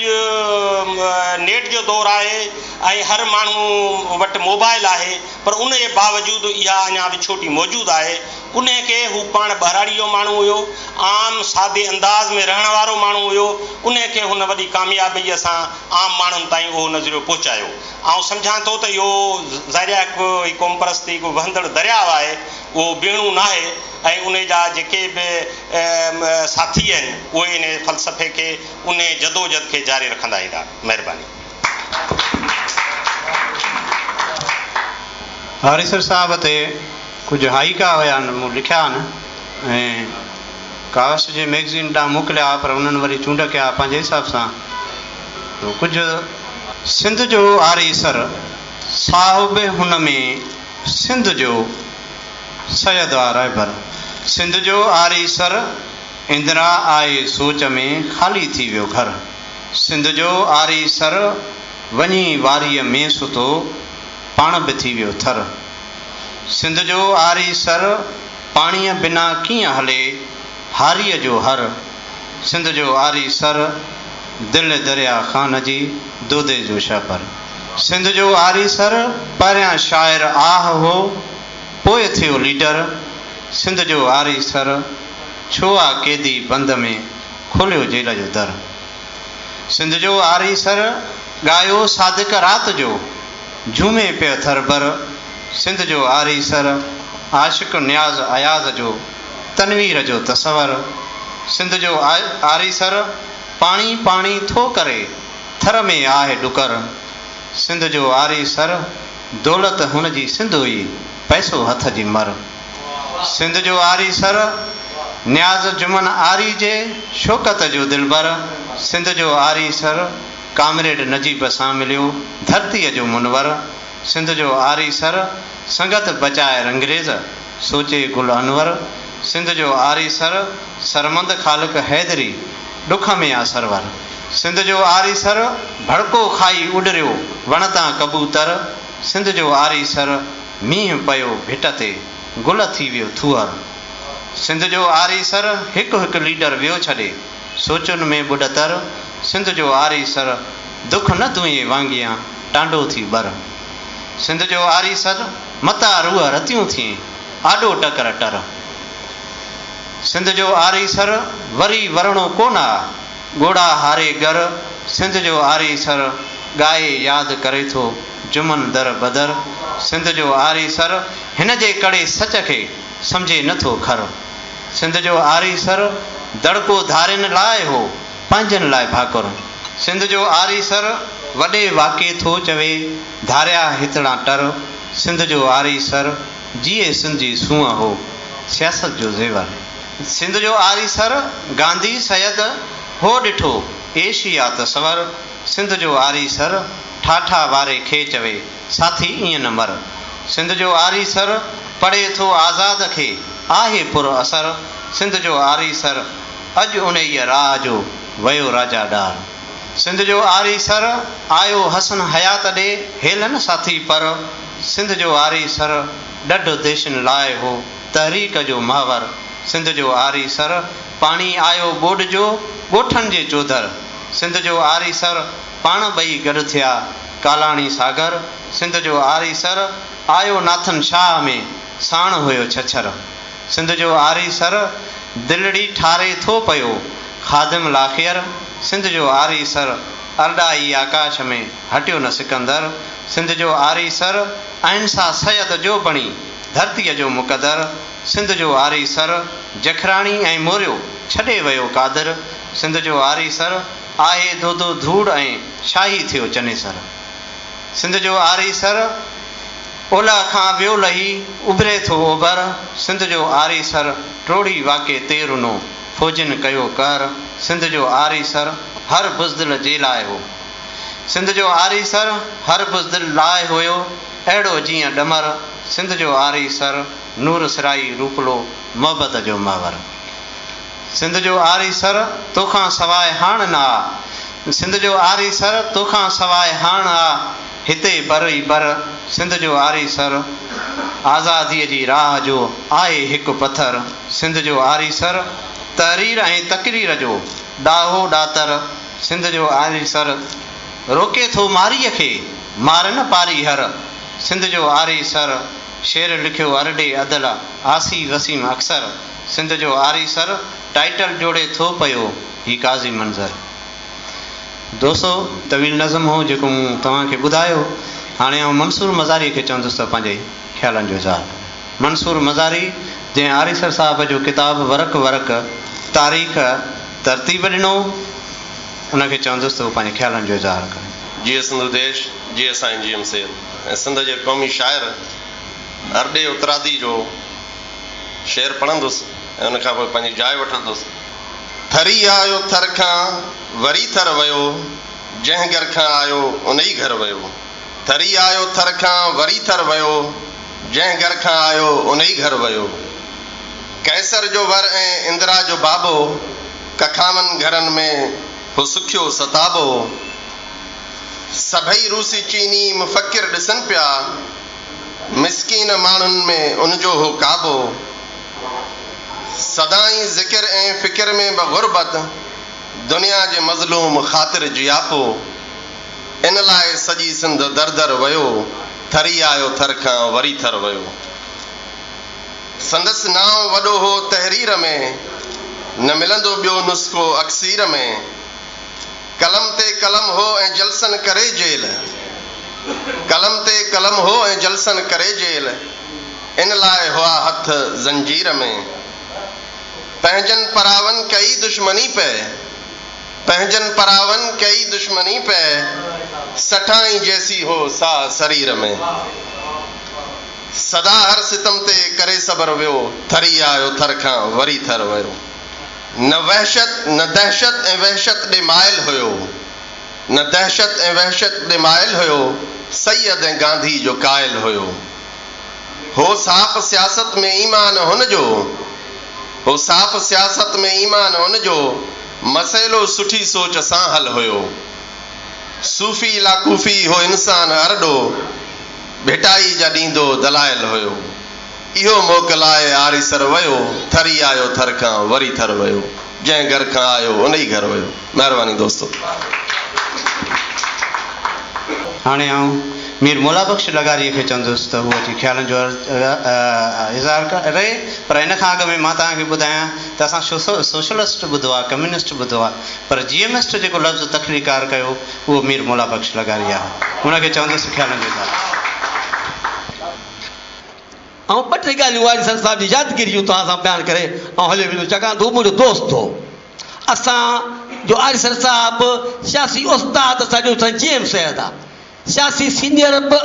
نيٽ جو دور آهي ۽ هر ماڻهو وٽ موبائل آهي پر ان جي باوجود اها اڃا وڇوٽي موجود آهي انهي کي هو پاڻ ٻهراڙي جو ماڻهو هيو عام سادي انداز ۾ رهڻ وارو ماڻهو هيو انهي کي هن وڏي ڪاميابيء سان عام ماڻهن تائين اهو نظريو پهچايو. آئون سمجهان ٿو ته اهو ظاهر آهي هڪ هي قومپرستي هڪ وهندڙ درياء آهي، اهو بيهڻو ناهي ۽ انهي جا جيڪي به ساٿي آهن اهي انهي فلسفي کي انهي جدوجھد کي جاري رکندا ايندا. مهرباني. آريسر صاحب تي ڪجهه هائيڪا هيا مون لکيا آهن ۽ ڪاوش جي مئگزين ڏانهن موڪليا پر انهن وري چونڊ ڪيا پنهنجي حساب سان ڪجهه سنڌ جو آريسر صاحب هن ۾ سنڌ جو سيد آ رهبر سنڌ جو آريسر اندرا آئي سوچ ۾ خالي ٿي ويو گهر سنڌ جو آريسر وڃي واريء ۾ ستو پاڻ به ٿي ويو ٿر سنڌ جو آريسر پاڻيء بنا ڪيئن هلي هاريء جو هر سنڌ جو آريسر دل دريا خان جي دودي جو شهپر. سنڌ جو آريسر پهريان شاعر آه هو پوء ٿيو ليڊر. سنڌ جو آريسر ڇو آ قيدي بند ۾ کوليو جيل جو در. سنڌ جو آريسر ڳايو صادق رات جو جهومي پيو ٿر بر. سنڌ جو آريسر عاشق نياز اياز جو تنوير جو تصور. سنڌ جو آريسر پاڻي پاڻي ٿو ڪري، ٿر ۾ آهي ڏڪر. سنڌ جو آريسر دولت هن جي سنڌ هئي، پئسو هٿ جي مر. سنڌ جو آريسر نياز جمن آري جي شوڪت جو دلبر. سنڌ جو آريسر ڪامريڊ نجيب سان مليو ڌرتيء جو منور. سنڌ جو آريسر سنگت بچائي رنگريز، سوچي گل انور. سنڌ جو آريسر سرمد خالق حيدري، ڏک ۾ آ سرور. سنڌ جو آريسر ڀڙڪو کائي اڏريو وڻ تان ڪبوتر. سنڌ جو آريسر مينهن پيو ڀٽ تي، گل ٿي ويو ٿوهر. سنڌ جو آريسر هڪ هڪ ليڊر ويو ڇڏي، سوچن ۾ ٻڏتر. سنڌ جو آريسر دک نه دونهين وانگيان، ٽانڊو ٿي ٻر. سنڌ جو آريسر متان روح رتيون ٿئين، آڏو ٽڪر ٽر. سنڌ جو آريسر وري ورڻو ڪونه آ، ڳوڙها هاري ڳر، سنڌ جو آريسر ڳائي ياد ڪري ٿو جمن در بدر، سنڌ جو آريسر هن جي ڪڙي سچ کي سمجهي نه ٿو خر، سنڌ جو آريسر دڙڪو ڌارين لاء هو پنهنجن لاء ڀاڪر، سنڌ جو آريسر وڏي واڪي ٿو چوي ڌاريا هتڙان ٽر، سنڌ جو آريسر جيئي سنڌ جي سونهن هو سياست جو زيور. سنڌ جو آريسر گانڌي سيد هو ڏٺو ايشيا تصور. سنڌ جو آريسر ٺاٺا واري کي چوي ساٿي ائين نه مر. سنڌ جو آريسر پڙهي ٿو آزاد کي آهي پر اثر. سنڌ جو آريسر اڄ انهيء راهه جو ويو راجا ڏاهر. سنڌ جو آريسر آيو حسن حيات ڏي هيل نه ساٿي پر. سنڌ جو آريسر ڏڍ ديشن لاء هو تحريڪ جو محور. سنڌ جو آريسر پاڻي آيو ٻوڏ جو ڳوٺن جي چوڌر. سنڌ جو آريسر پاڻ ٻئي گڏ ٿيا ڪالاڻي ساگر. سنڌ جو آريسر آيو ناٿن شاهه ۾ ساڻ هيو ڇڇر. سنڌ جو آريسر دلڙي ٺاري ٿو پيو خادم لاخير. سنڌ جو آريسر ارڏائي آڪاش ۾ هٽيو نه سڪندر. سنڌ جو آريسر اهنسا سيد جو بڻي ڌرتيء جو مقدر. سنڌ جو آريسر جکراڻي ۽ موريو ڇڏي ويو قادر. سنڌ جو آريسر آهي دودو ڌوڙ ۽ شاهي ٿيو چنيسر. سنڌ جو آريسر اولهه کان ويو لهي اڀري ٿو اوڀر. سنڌ جو آريسر ٽوڙي واقعي تي رنو فوجين ڪيو قهر. سنڌ جو آريسر هر بزدل جي لاء هو. سنڌ جو آريسر هر بزدل لاء هيو اهڙو جيئن ڏمر. سنڌ جو آريسر نور سرائي روپلو محبت جو محور. سنڌ جو آريسر توکان سواء هاڻ نه آ. سنڌ جو آريسر توکان سواء هاڻ آ هتي بر ئي بر. سنڌ جو آريسر آزاديء جي راهه جو آهي هڪ پٿر. سنڌ جو آريسر تحرير ۽ تقرير جو ڏاهو ڏاتر. سنڌ جو آريسر روڪي ٿو ماريء کي مار نه پاريهر. سنڌ جو آريسر شعر لکيو ارڏي ادل عاصي وسيم اڪثر. سنڌ جو آريسر ٽائيٽل جوڙي ٿو پيو هي قاضي منظر. دوستو طويل نظم هو جيڪو مون توهان کي ٻڌايو. هاڻي آئون منصور مزاري کي چوندس ته پنهنجي خيالن جو اظهار ڪري. منصور مزاري جنهن آريسر صاحب جو ڪتاب ورق ورق تاريخ ترتيب ڏنو ان کي چوندس ته هو پنهنجي خيالن جو اظهار ڪري. جيئي سنڌو ديش، جيئي سائين جي ايم سيد ۽ سنڌ جي قومي شاعر ارڏي اترادي جو شعر پڙهندس ۽ ان کان پوء پنهنجي جاء وٺندس. ٿري آيو ٿر کان، وري ٿر ويو، جنهن گهر کان آيو، انهي گهر ويو. ٿري آيو ٿر کان، وري ٿر ويو، جنهن گهر کان آيو، انهي گهر ويو. قيصر جو ور ۽ اندرا جو بابو، ڪکاون گهرن ۾ هو سکيو ستابو. سڀئي روسي چيني مفڪر ڏسن پيا، مسڪين ماڻهن ۾ ان جو هو ڪعبو. سدائين ذڪر ۽ فڪر ۾ به غربت، دنيا جي مظلوم خاطر جياپو. ان لاء سڄي سنڌ در در ويو، ٿري آيو ٿر کان وري ٿر ويو. سندس نانء وڏو هو تحرير ۾، نه ملندو ٻيو نسخو اڪسير ۾. قلم تي قلم هو ۽ جلسن ڪري جيل، قلم تي قلم هو ۽ جلسن ڪري جيل، ان لاء هئا هٿ زنجير ۾. پنهنجن پراون ڪئي دشمني پئي، پنهنجن پراون ڪئي دشمني پئي، سٺائين جيسين هو ساهه سرير ۾. سدا هر ستم تي ڪري صبر ويو، ٿري آيو ٿر کان وري ٿر ويو. نه وحشت نه دهشت ۽ وحشت ڏي مائل هيو، نه دهشت ۽ وحشت ڏي مائل هيو، سيد ۽ گانڌي جو قائل هيو. هو صاف سياست ۾ ايمان هن جو، هو صاف سياست ۾ ايمان هن جو، مسئلو سٺي سوچ سان حل هيو. صوفي لا ڪوفي هو انسان ارڏو، ڀٽائي جا ڏيندو دلائل هيو. اهو موڪلائي آريسر ويو، ٿري آيو ٿر کان وري ٿر ويو، جنهن گهر کان آيو انهي گهر ويو. مهرباني دوستو. هاڻي آئون مير مولا بخش لغاريء کي چوندس ته هو اچي خيالن جو اظهار ڪري پر ان کان اڳ ۾ مان توهان کي ٻڌايان ته اسان سوشلسٽ ٻڌو آهي، ڪميونسٽ ٻڌو آهي پر جي ايم اسٽ جيڪو لفظ تخليقار ڪيو اهو مير مولا بخش لغاري آهي. ان کي چوندس خيالن جو اظهار. آئون ٻه ٽي ڳالهيون آريسر صاحب جي يادگيري جون توهان سان بيان ڪري آئون هليو ويندس ڇاڪاڻ ته هو منهنجو دوست هو. اسان جو آريسر صاحب سياسي استاد اسان جو سائين جي ايم سيد آ. سياسي سينيئر به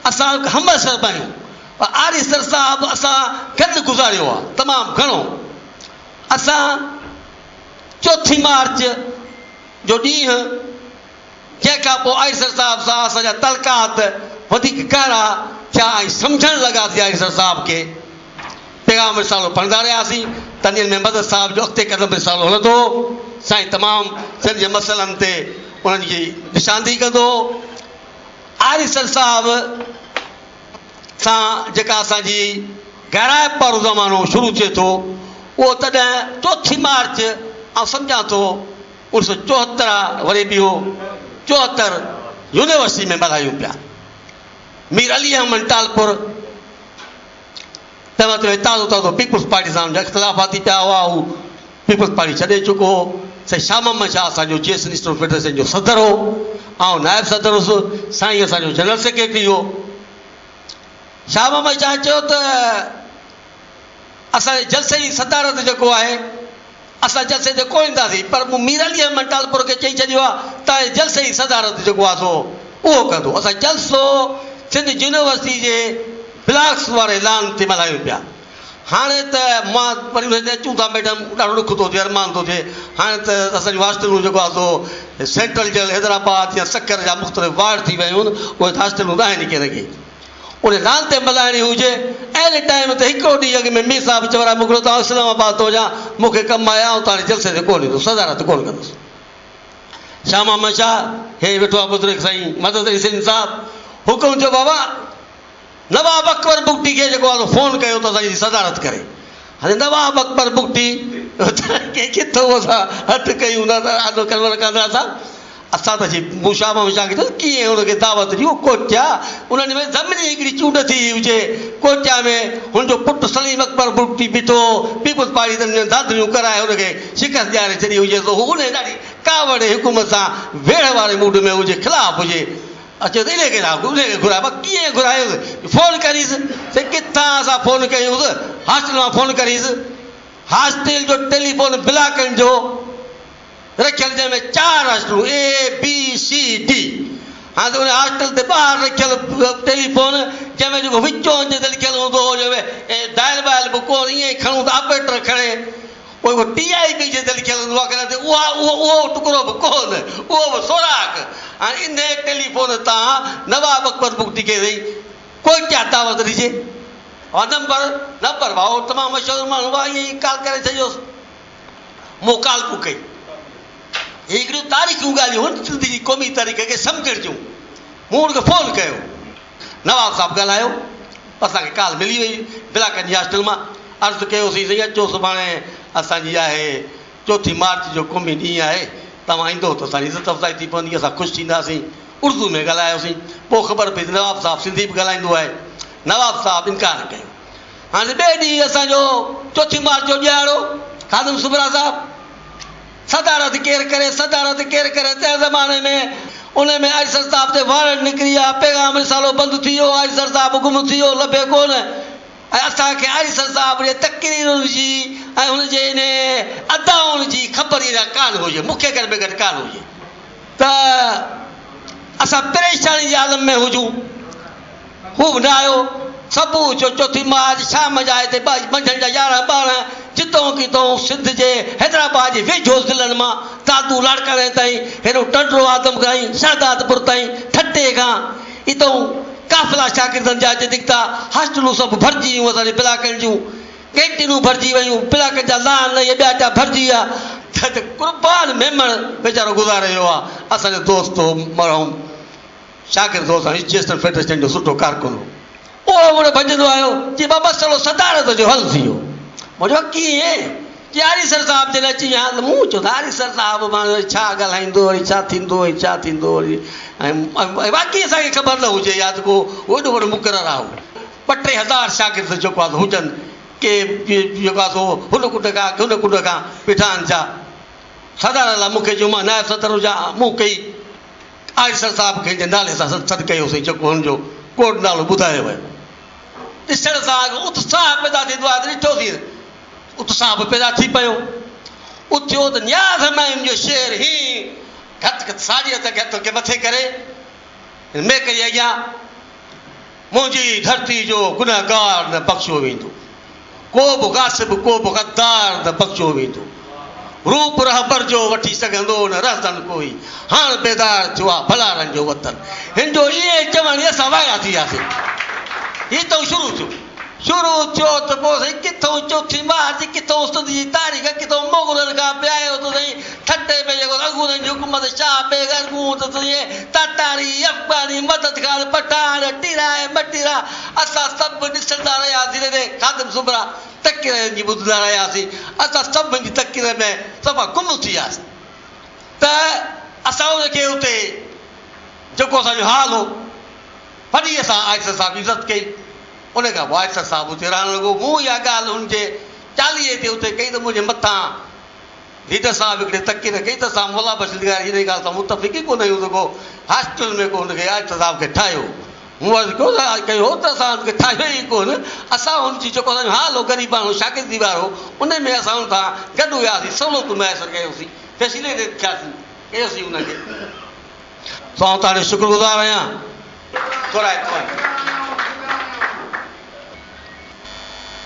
اسان همعصر به آهيون پر آريسر صاحب اسان گڏ گذاريو آ تمام گهڻو. اسان چوٿين مارچ جو ڏينهن جنهن کان پوء آريسر صاحب سان اسان جا تعلقات وڌيڪ گهرا ٿيا ۽ سمجهڻ لڳاسين آريسر صاحب کي پيغام رسالو پڙهندا رهياسين تن ڏينهن ۾ مدد صاحب جو اڳتي قدم رسالو هلندو هو سائين تمام سنڌ جي مسئلن تي انهن جي نشاندهي ڪندو هو آريسر صاحب سان جيڪا اسان جي گهرائپ وارو زمانو شروع ٿئي ٿو اهو تڏهن چوٿين مارچ آئون سمجهان ٿو اڻ سو 74 وري به اهو 74 يونيورسٽي ۾ ملهايون پيا مير علي احمد ٽالپر تنهن وقت ۾ تازو تازو پيپلز پارٽي سان هن جا اختلافات ٿي پيا هئا هو پيپلز پارٽي ڇڏي چڪو هو. سائين شاهه محمد شاهه اسان جو جي سنڌ اسٽوڊنٽ فيڊريشن جو صدر هو. آئون نائب صدر هوس. سائين اسان جو جنرل سيڪريٽري هو. شاهه محمد شاهه چيو ته اسان جي جلسي جي صدارت جيڪو آهي اسان جلسي تي ڪونه اينداسين پر مون مير علي احمد ٽالپر کي چئي ڇڏيو آهي ته جلسي جي صدارت جيڪو آهي سو اهو ڪندو. اسان جلسو سنڌ يونيورسٽي جي بلاڪس واري لان تي ملهايون پيا. هاڻي ته مان وري ان تي اچون ٿا ميڊم ڏاڍو ڏک ٿو ٿئي ارمان ٿو ٿئي هاڻي ته اسان جون هاسٽلون جيڪو آهي سو سينٽرل جيل حيدرآباد يا سکر جا مختلف وارڊ ٿي ويون آهن اهي ته هاسٽلون ته آهن ئي ڪين ڪي ان لان تي ملهائڻي هجي اهڙي ٽائيم تي هڪڙو ڏينهن اڳ ۾ مير صاحب چورائي موڪليو ته آئون اسلام آباد ٿو وڃان مون کي ڪم آهي آئون توهان جي جلسي تي ڪونه ايندس صدارت ڪونه ڪندس شاهه محمد شاهه هي ويٺو آهي بزرگ سائين مدد علي سنڌ صاحب حڪم ٿيو بابا نواب اڪبر بگٽي کي جيڪو آهي سو فون ڪيو ته اسان جي صدارت ڪري. هاڻي نواب اڪبر بگٽي کي ڪٿو اسان هٿ ڪيون نه آڏو ڪنور ڪانڌڙا صاحب اسان ته جي مون شاهه محمد شاهه کي چيو ڪيئن هن کي دعوت ڏيون ڪوئٽيا انهن ۾ ضمني هڪڙي چونڊ ٿي هجي ڪوئٽيا ۾ هن جو پٽ سليم اڪبر بگٽي بيٺو هو پيپلز پارٽي تن ڌانڌليون ڪرائي هن کي شڪست ڏياري ڇڏي هجي سو هو انهي ڏاڍي ڪاوڙ حڪومت سان ويڙهه واري موڊ ۾ هجي خلاف هجي اچي ته انهيء کي ڇا انهيء کي گهراء. مان ڪيئن گهرايس؟ فون ڪريس. سائين ڪٿان اسان فون ڪيونس؟ هاسٽل مان فون ڪريس. هاسٽل جو ٽيليفون بلاڪن جو رکيل جنهن ۾ چار هاسٽلون اي، بي، سي، ڊي. هاڻ ته ان هاسٽل تي ٻاهر رکيل ٽيليفون جنهن ۾ جيڪو وچون انگ تي لکيل هوندو هو جنهن ۾ ڊائل وائل به ڪونه ائين ئي کڻون ته آپريٽر کڻي. پوء اهو ٽي آء بي جي تي لکيل هوندو آهي ڪڏهن ته اها اهو اهو ٽڪرو به ڪونه اهو به سوراخ هاڻي انهيء ٽيليفون تان نواب اڪبر بگٽي کي سائين ڪوئٽيا دعوت ڏجي اها نمبر نمبر ڀائو تمام مشهور ماڻهو هئا ائين ئي ڪال ڪري ڇڏيوس مون ڪال بڪ ڪئي هي هڪڙيون تاريخيون ڳالهيون هن سنڌ جي قومي تحريڪ کي سمجهڻ جون مون ان کي فون ڪيو نواب صاحب ڳالهايو، اسان کي ڪال ملي وئي بلاڪن جي هاسٽل مان، عرض ڪيوسين سائين اچو سڀاڻي اسان جي آهي چوٿين مارچ جو قومي ڏينهن آهي توهان ايندو ته اسان جي عزت افزائي ٿي پوندي اسان خوش ٿينداسين اردو ۾ ڳالهايوسين پوء خبر پئي ته نواب صاحب سنڌي به ڳالهائيندو آهي نواب صاحب انڪار ڪيو هاڻي ٻئي ڏينهن اسان جو چوٿين مارچ جو ڏهاڙو خادم سومرا صاحب صدارت ڪير ڪري، صدارت ڪير ڪري، تنهن زماني ۾ ان ۾ آريسر صاحب تي وارنٽ نڪري ويا، پيغام رسالو بند ٿي ويو، آريسر صاحب گم ٿي ويو، لڀي ڪونه ۽ اسان کي آريسر صاحب جي تقريرن جي ۽ هن جي انهي ادائن جي خبر ئي ڪانه هجي، مون کي گهٽ ۾ گهٽ ڪانه هجي ته اسان پريشاني جي عالم ۾ هجون. هو به نه آيو. صبح جو چوٿين مارچ شام جا هتي منجهند جا 11 12 جتون ڪٿون سنڌ جي حيدرآباد جي ويجهو ضلعن مان دادو لاڙڪاڻي تائين هيڏو ٽنڊو آدم تائين شهدادپور تائين ٺٽي کان اتون قافلا شاگردن جا اچي نڪتا هاسٽلون سڀ ڀرجي ويون اسان جي بلاڪن جون ڪينٽينون ڀرجي ويون بلاڪن جا لان ۽ ٻيا ٽيا ڀرجي ويا ته قربان ميمڻ ويچارو گذاري ويو آ اسان جو دوست هو مرحوم شاگرد هو، اسان جي اسٽوڊنٽ فيڊريشن جو سٺو ڪارڪن هو. اهو مون ڏي ڀڄندو آيو، چي بابا مسئلو صدارت جو حل ٿي ويو. مون چيو ڪيئن؟ چي آريسر صاحب جڏهن اچي ويا ته مون چيو ته آريسر صاحب ماڻهو وري ڇا ڳالهائيندو وري ڇا ٿيندو ۽ ڇا ٿيندو وري ۽ واقعي اسان کي خبر نه هجي يا ته ڪو ايڏو وڏو مقرر آهي هو ٻه 3000 شاگرد جيڪو آهي هجن ڪي جيڪو آهي سو هن ڪنڊ کان ڪي هن ڪنڊ کان ويٺا آهن ڇا صدارت لاء مون کي چيو مان نائب صدر هجان مون ڪئي آريسر صاحب کي جي نالي سان سڏ ڪيوسين جيڪو هن جو ڪوڊ نالو ٻڌايو ويو ڏسڻ سان اتساهه پيدا ٿيندو آهي ته ڏٺوسين اتساهه به پيدا ٿي پيو. اٿيو ته نياز همايون جو شعر هين گهت گهت ساڄي هٿ کي هٿ کي مٿي ڪري ميڪ جي اڳيان منهنجي ڌرتي جو گنهگار نه بخشيو ويندو ڪو به غاصب ڪو به غدار نه بخشيو ويندو روپ رهبر جو وٺي سگهندو نه رهزن ڪوئي هاڻ بيدار ٿيو آ ڀلارن جو وطن هن جو ائين چوڻ ئي اسان وايا ٿي وياسين هي تئون شروع ٿيو. شروع ٿيو ته پوء سائين ڪٿئون چوٿين مارچ، ڪٿئون سنڌ جي تاريخ، ڪٿئون مغلن کان پئي آيو ته سائين ٺٽي ۾ جيڪو ارغونن جي حڪومت شاهه بيگ ارغون ته سائين تاتاري، افغاني، مدد خان پٺاڻ، ٽيرا ۽ مٽيرا اسان سڀ ڏسندا رهياسين ري خادم سومرا تقرير هن جي ٻڌندا رهياسين اسان سڀ هن جي تقرير ۾ صفا گم ٿي وياسين ته اسان ان کي اتي جيڪو اسان جو حال هو. وڏي اسان آريسر صاحب جي عزت ڪئي. ان کان پوء آريسر صاحب اتي رهڻ لڳو. مون اها ڳالهه هن جي چاليهي تي اتي ڪئي ته منهنجي مٿان ليڊر صاحب هڪڙي تقرير ڪئي ته اسان مولا بخش لغاري انهيء ڳالهه سان متفق ئي ڪونه آهيون ته ڪو هاسٽل ۾ ڪو هن کي آريسر صاحب کي ٺاهيو. مون عرض ڪيو ته ڪيو هو ته اسان هن کي ٺاهيو ئي ڪونه. اسان هن جي جيڪو اسان جو حال هو غريباڻو شاگردي وارو ان ۾ اسان هن سان گڏ هياسين سهولتون ميسر ڪيوسين فيسليٽيڊ ٿياسين ڪيوسين هن کي. سو آئون توهان جو شڪر گذار آهيان. ٿورائتو آهيان.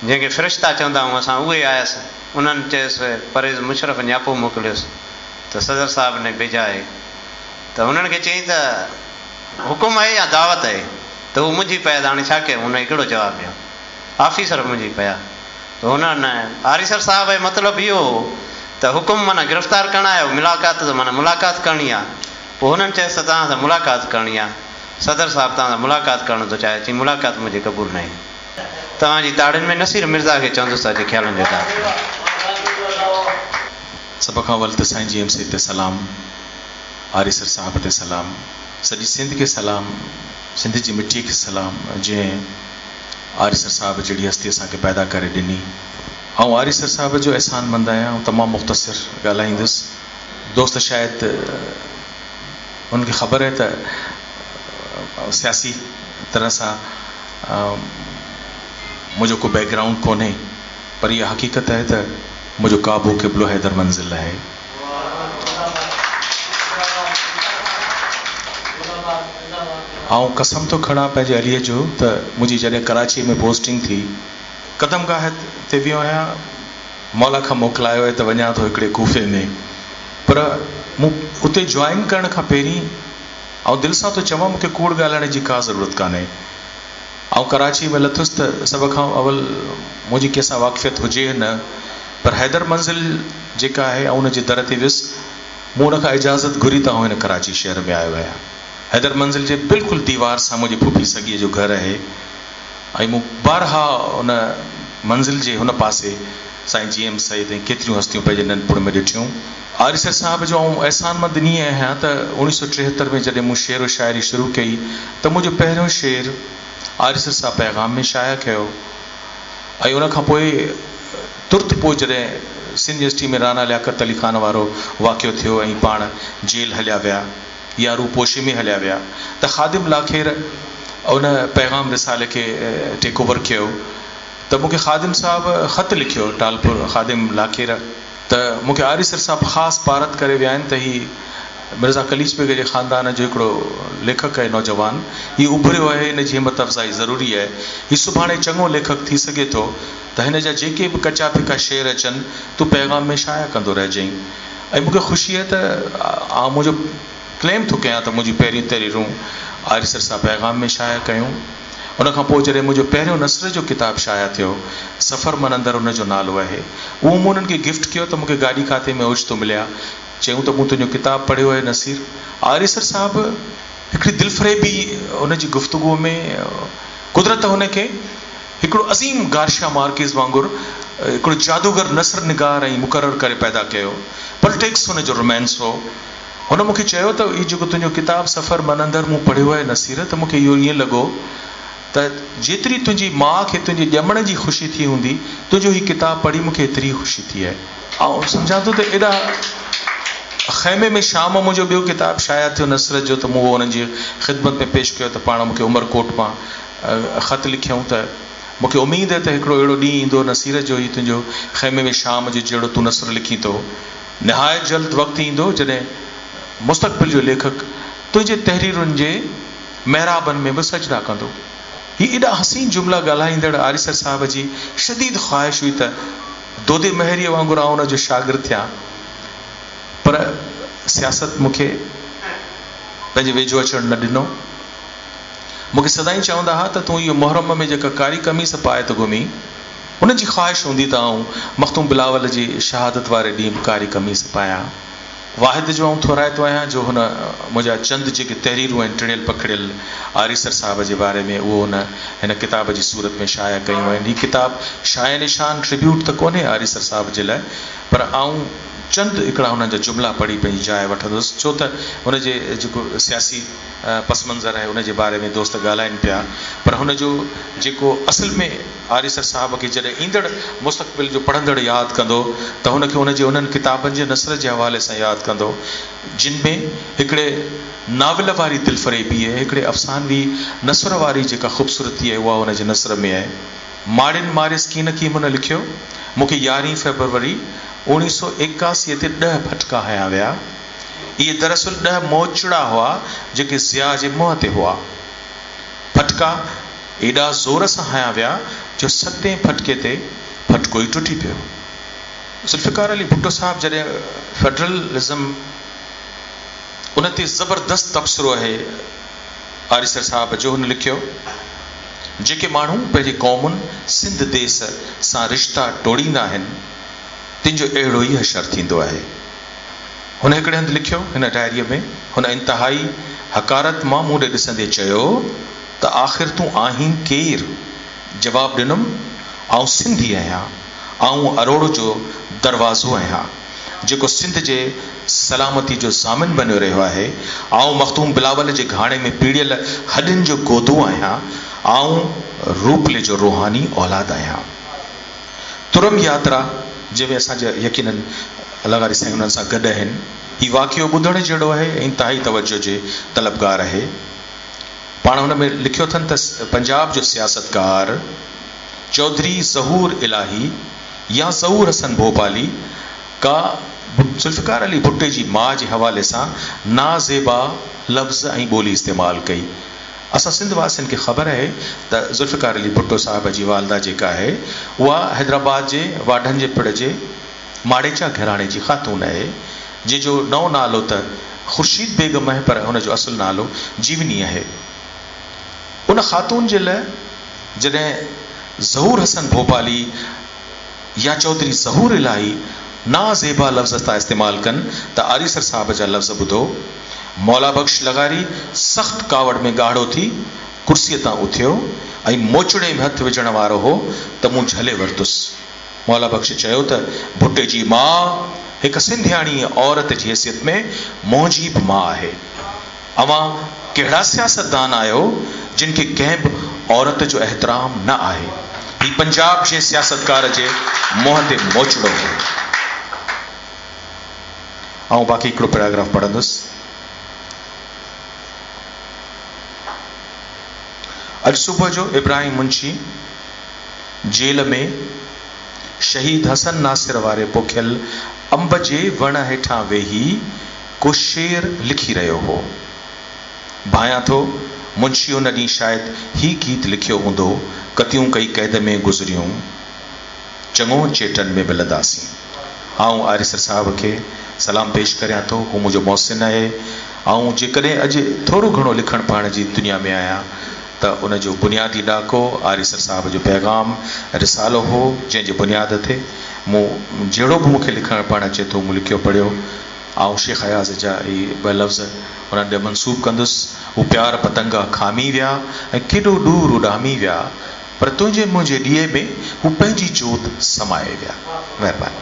جنهن کي فرشتا چوندا آهيون اسان اهي آيس انهن چيس پرويز مشرف نياپو موڪليس ته صدر صاحب ني ڀيجا هي ته هنن کي چيائين ته حڪم آهي يا دعوت آهي ته هو منجهي پيا ته هاڻي ڇا ڪيون هن کي ڪهڙو جواب ڏيون آفيسر منجهي پيا ته هنن آريسر صاحب جو مطلب اهو هو ته حڪم معنيٰ گرفتار ڪرڻ آيو ملاقات ته معنيٰ ملاقات ڪرڻي آ پوء هنن چيس ته توهان سان ملاقات ڪرڻي آ صدر صاحب توهان سان ملاقات ڪرڻ ٿو چاهي چيائين ملاقات منهنجي قبول ناهي توهان جي تاڙين ۾ نصير مرزا کي چوندس ته اچي خيالن جو اظهار ڪري. سڀ کان اول ته سائين جي ايم سيد تي سلام، آريسر صاحب تي سلام، سڄي سنڌ کي سلام، سنڌ جي مٽيء کي سلام جنهن آريسر صاحب جهڙي هستي اسان کي پيدا ڪري ڏني. آئون آريسر صاحب جو احسان مند آهيان. آئون تمام مختصر ڳالهائيندس. دوست شايد انهن کي خبر آهي ته سياسي طرح سان منهنجو ڪو بيڪ گرائونڊ ڪونهي پر اها حقيقت آهي ته منهنجو ڪعبو قبلو حيدر منزل آهي. آئون قسم ٿو کڻان پنهنجي عليء جو ته منهنجي جڏهن ڪراچيء ۾ پوسٽنگ ٿي، قدم گاهه تي ويو آهيان، مولا کان موڪلايو آهي ته وڃان ٿو هڪڙي ڪوفي ۾، پر مون اتي جوائن ڪرڻ کان پهرين آئون دل سان ٿو چوان مون کي ڪوڙ ڳالهائڻ جي ڪا ضرورت ڪانهي. آئون ڪراچيء ۾ لٿس ته سڀ کان اول منهنجي ڪنهن سان واقفيت هجي نه پر حيدر منزل جيڪا آهي آئون ان جي در تي ويس مون ان کان اجازت گهري ته آئون هن ڪراچي شهر ۾ آيو آهيان. حيدر منزل جي بلڪل ديوار سان منهنجي ڦوڦي سڳيء جو گهر آهي ۽ مون بارها ان منزل جي هن پاسي سائين جي ايم سيد ۽ ڪيتريون هستيون پنهنجي ننڍپڻ ۾ ڏٺيون. آريسر صاحب جو آئون احسانمند انهيء آهيان ته 1973 ۾ جڏهن مون شعر و شاعري شروع ڪئي ته منهنجو پهريون شعر آريسر صاحب پيغام ۾ شايع ڪيو ۽ ان کان پوء ترت پوء جڏهن سنڌ يونيورسٽي ۾ رانا لياقت علي خان وارو واقعو ٿيو ۽ پاڻ جيل هليا ويا يا روپوشي ۾ هليا ويا ته خادم لاکير ان پيغام رسالي کي ٽيڪ اوور ڪيو ته مون کي خادم صاحب خط لکيو ٽالپر خادم لاکير ته مون کي آريسر صاحب خاص پارت ڪري ويا آهن ته هي مرزا قليچ بيگ جي خاندان جو هڪڙو ليکڪ آهي نوجوان هي اڀريو آهي هن جي همت افزائي ضروري آهي هي سڀاڻي چڱو ليکڪ ٿي سگهي ٿو ته هن جا جيڪي به ڪچا ڦڪا شعر اچن تون پيغام ۾ شايع ڪندو رهجئين ۽ مون کي خوشي آهي ته آئون منهنجو ڪليم ٿو ڪيان ته منهنجون پهريون تحريرون آريسر صاحب پيغام ۾ شايع ڪيون. ان کان پوء جڏهن منهنجو پهريون نثر جو ڪتاب شايع ٿيو، سفر من اندر ان جو نالو آهي. اهو مون انهن کي گفٽ ڪيو ته مون کي گاڏي کاتي ۾ اوچتو مليا. چيائون ته مون تنهنجو ڪتاب پڙهيو آهي نصير. آريسر صاحب هڪڙي دلفريبي ان جي گفتگوء ۾ قدرت هن کي هڪڙو عظيم گارشيا مارڪيز وانگر هڪڙو جادوگر نثر نگار ۽ مقرر ڪري پيدا ڪيو. پوليٽڪس هن جو رومانس هو. هن مون کي چيو ته هي جيڪو تنهنجو ڪتاب سفر من اندر مون پڙهيو آهي نصير ته مون کي اهو ائين لڳو ته جيتري تنهنجي ماء کي تنهنجي ڄمڻ جي خوشي ٿي هوندي تنهنجو هي ڪتاب پڙهي مون کي ايتري ئي خوشي ٿي آهي. آئون سمجهان ٿو ته ايڏا خيمي ۾ شام منهنجو ٻيو ڪتاب شايع ٿيو نثر جو ته مون اهو انهن جي خدمت ۾ پيش ڪيو ته پاڻ مون کي عمرڪوٽ مان خط لکيائون ته مون کي اميد آهي ته هڪڙو اهڙو ڏينهن ايندو نصير جو هي تنهنجو خيمي ۾ شام جي جهڙو تون نثر لکين ٿو نهايت جلد وقت ايندو جڏهن مستقبل جو ليکڪ تنهنجي تحريرن جي محرابن ۾ به سجدا ڪندو. هي ايڏا حسين جملا ڳالهائيندڙ آريسر صاحب جي شديد خواهش هئي ته دودي مهيريء وانگر آئون ان جو شاگرد ٿيان پر سياست مون کي پنهنجي ويجهو اچڻ نه ڏنو. مون کي سدائين چوندا ها ته تون اهو محرم ۾ جيڪا ڪاري قميص پائي ٿو گهمين، انهن جي خواهش هوندي ته آئون مخدوم بلاول جي شهادت واري ڏينهن به ڪاري قميص پايان. واحد جو آئون ٿورائتو آهيان جو هن منهنجا چند جيڪي تحريرون آهن ٽڙيل پکڙيل آريسر صاحب جي باري ۾ اهو هن هن ڪتاب جي صورت ۾ شايع ڪيون آهن. هي ڪتاب شايان شان ٽربيوٽ ته ڪونهي آريسر صاحب جي لاء پر آئون چند هڪڙا هنن جا جملا پڙهي پنهنجي جاء وٺندس ڇو ته هن جي جيڪو سياسي پس منظر آهي ان جي باري ۾ دوست ڳالهائين پيا پر هن جو جيڪو اصل ۾ آريسر صاحب کي جڏهن ايندڙ مستقبل جو پڙهندڙ ياد ڪندو ته هن کي ان جي انهن ڪتابن جي نثر جي حوالي سان ياد ڪندو جن ۾ هڪڙي ناول واري دلفريبي ۽ هڪڙي افسانوي نثر واري جيڪا خوبصورتي آهي اها هن جي نثر ۾ آهي. ماڙين ماريس ڪينڪي هن لکيو، مون کي يارهين فيبروري اوڻيهه سو ايڪاسي تي ڏهه ڦٽڪا هنيا ويا. اهي دراصل ڏهه موچڙا هئا جيڪي ضياء جي منهن تي هئا. ڦٽڪا ايڏا زور سان هنيا ويا جو ستين ڦٽڪي تي ڦٽڪو ئي ٽٽي پيو. ذوالفقار علي ڀٽو صاحب جڏهن فيڊرلزم ان تي زبردست تبصرو آهي آريسر صاحب جو هن لکيو، جيڪي ماڻهو پنهنجي قومن سنڌ ديس سان رشتا ٽوڙيندا آهن تن جو اهڙو ئي حشر ٿيندو آهي. هن هڪڙي هنڌ لکيو، هن ڊائريء ۾ هن انتهائي حقارت مان مون ڏي ڏسندي چيو ته آخر تون آهين ڪير؟ جواب ڏنم، آئون سنڌي آهيان، آئون اروڙ جو دروازو آهيان، جيڪو سنڌ جي سلامتي جو ضامن بنيو رهيو آهي، آئون مخدوم بلاول جي گهاڻي ۾ پيڙيل هڏين جو گودو آهيان، آئون روپلي جو روحاني اولاد آهيان. ترم ياترا جنهن ۾ اسان جا يقينن لغاري سائين انهن سان گڏ آهن. هي واقعو ٻڌڻ جهڙو آهي ۽ انتهائي توجه جي طلبگار آهي. پاڻ هن ۾ لکيو اٿن ته پنجاب جو سياستڪار چوڌري ظهور الاهي يا ظهور حسن ڀوپالي ڪا ذوالفقار علي ڀٽي جي ماء جي حوالي سان نازيبا لفظ ۽ ٻولي استعمال ڪئي. اسان سنڌ واسين کي خبر آهي ته ذوالفقار علي ڀٽو صاحب جي والده جيڪا آهي اها حيدرآباد جي واڍن جي پڙ جي ماڙيچا گهراڻي جي خاتون آهي جنهن جو نئون نالو ته خورشيد بيگم آهي پر هن جو اصل نالو جيوني آهي ان خاتون جي لاء جڏهن ظهور حسن ڀوپالي يا چوڌري ظهور الاهي نا زيبا لفظ ٿا استعمال ڪن ته آريسر صاحب جا لفظ ٻڌو. مولا بخش لغاري سخت ڪاوڙ ۾ ڳاڙهو ٿي ڪرسيء تان اٿيو ۽ موچڙي ۾ هٿ وجهڻ وارو هو ته مون جهلي ورتس. مولا بخش چيو ته ڀٽي جي ماء هڪ سنڌياڻي عورت جي حيثيت ۾ منهنجي به ماء آهي. اوهان ڪهڙا سياستدان آهيو جن کي ڪنهن به عورت جو احترام نه آهي. هي پنجاب جي سياستڪار جي منهن تي موچڙو هو. آئون باقي هڪڙو پيراگراف پڙهندس. اڄ صبح جو ابراهيم منشي جيل ۾ شهيد حسن ناصر واري پوکيل انب جي وڻ هيٺان ويهي ڪو شعر لکي رهيو هو. ڀانيان ٿو، منشي ان ڏينهن شايد هي گيت لکيو هوندو، ڪتيون ڪئي قيد ۾ گذريون، چڱو چيٽن ۾ ملنداسين. آئون آريسر صاحب کي سلام پيش ڪريان ٿو، هو منهنجو محسن آهي. آئون جيڪڏهن اڄ ٿورو گهڻو لکڻ پڙهڻ جي دنيا ۾ آهيان ته ان جو بنيادي ڏاڪو آريسر صاحب جو پيغام رسالو هو، جنهن جي بنياد تي مون جهڙو به مون کي لکڻ پڙهڻ اچي ٿو، مون لکيو پڙهيو. آئون شيخ اياز جا اهي ٻه لفظ انهن ڏي منسوب ڪندس، هو پيار پتنگا کامي ويا ۽ ڪيڏو ڏور اڏامي ويا، پر تنهنجي منهنجي ڏيئي ۾ هو پنهنجي جوت سمائي ويا. مهرباني.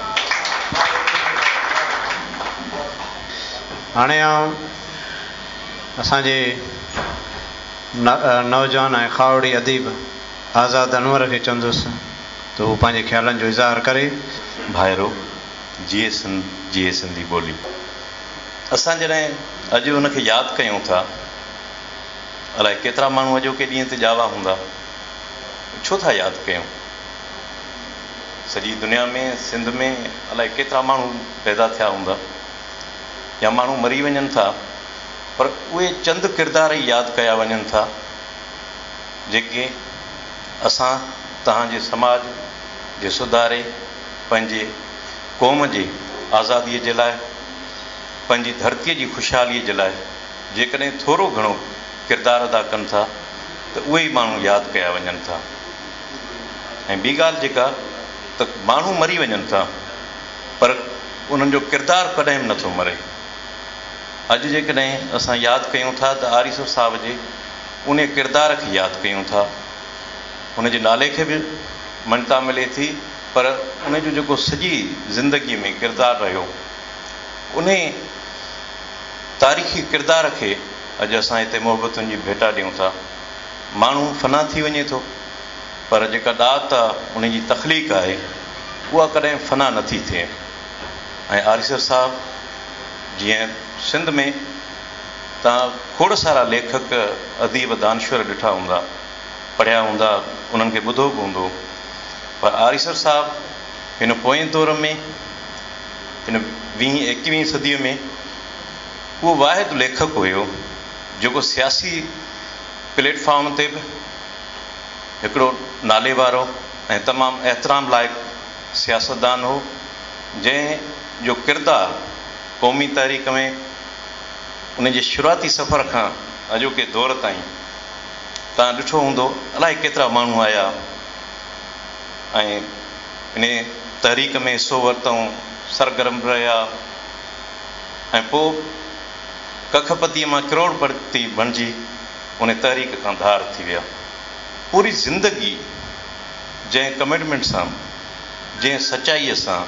هاڻي آئون اسان جي نوجوان ۽ کاهوڙي اديب آزاد انور کي چوندس ته هو پنهنجي خيالن جو اظهار ڪري. ڀائرو، جيئي سنڌ، جيئي سنڌي ٻولي. اسان جڏهن اڄ ان کي ياد ڪيون ٿا، الائي ڪيترا ماڻهو اڄوڪي ڏينهن تي ڄاوا هوندا، ڇو ٿا ياد ڪيون؟ سڄي دنيا ۾ سنڌ ۾ الائي ڪيترا ماڻهو پيدا ٿيا هوندا يا ماڻهو مري وڃن ٿا پر اهي چند ڪردار ئي ياد ڪيا وڃن ٿا جيڪي اسان توهان جي سماج جي سڌاري پنهنجي قوم جي آزادي جي لاء پنهنجي ڌرتي جي خوشحالي جي لاء جيڪڏهن ٿورو گهڻو ڪردار ادا ڪن ٿا ته اهي ئي ماڻهو ياد ڪيا وڃن ٿا ۽ ٻي ڳالهه جيڪا ته ماڻهو مري وڃن ٿا پر انهن جو ڪردار ڪڏهن به نٿو مري. اڄ جيڪڏهن اسان ياد ڪيون ٿا ته آريسر صاحب جي انهي ڪردار کي ياد ڪيون ٿا. ان جي نالي کي به مڃتا ملي ٿي پر ان جو جيڪو سڄي زندگي ۾ ڪردار رهيو انهي تاريخي ڪردار کي اڄ اسان هتي محبتن جي ڀيٽا ڏيون ٿا. ماڻهو فنا ٿي وڃي ٿو پر جيڪا ڏات آ ان جي تخليق آهي اها ڪڏهن فنا نه ٿي ٿئي ۽ آريسر صاحب جيئن سنڌ ۾ توهان کوڙ سارا ليکڪ اديب دانشور ڏٺا هوندا پڙهيا هوندا انهن کي ٻڌو به هوندو پر آريسر صاحب هن پوئين دور ۾ هن ويهين ايڪويهين صديء ۾ اهو واحد ليکڪ هيو جيڪو سياسي پليٽ فارم تي به هڪڙو نالي وارو ۽ تمام احترام لائق سياستدان هو جنهن جو ڪردار قومي تحريڪ ۾ ان جي شروعاتي سفر کان اڄوڪي دور تائين توهان ڏٺو هوندو الائي ڪيترا ماڻهو آيا ۽ انهي تحريڪ ۾ حصو ورتائون سرگرم رهيا ۽ پوء ڪک پتيء مان ڪروڙ پتي بڻجي ان تحريڪ کان ڌار ٿي ويا. پوري زندگي جنهن ڪمٽمينٽ سان، جنهن سچائيء سان،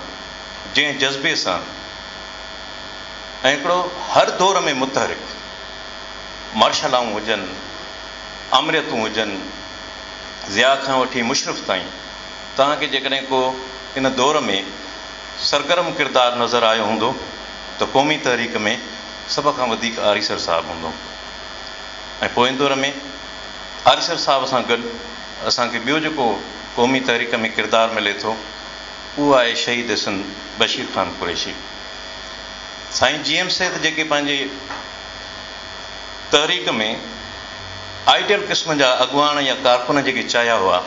جنهن جذبي سان ۽ هڪڙو هر دور ۾ متحرڪ، مارشلائون هجن، آمريتون هجن، ضياء کان وٺي مشرف تائين، توهان کي جيڪڏهن ڪو ان دور ۾ سرگرم ڪردار نظر آيو هوندو ته قومي تحريڪ ۾ سڀ کان وڌيڪ آريسر صاحب هوندو ۽ پوئين دور ۾ آريسر صاحب سان گڏ اسان کي ٻيو جيڪو قومي تحريڪ ۾ ڪردار ملي ٿو اهو آهي شهيد سنڌ بشير خان قريشي. سائين جي ايم سيد جيڪي پنهنجي تحريڪ ۾ آئيڊيل قسم جا اڳواڻ يا ڪارڪن جيڪي چاهيا هئا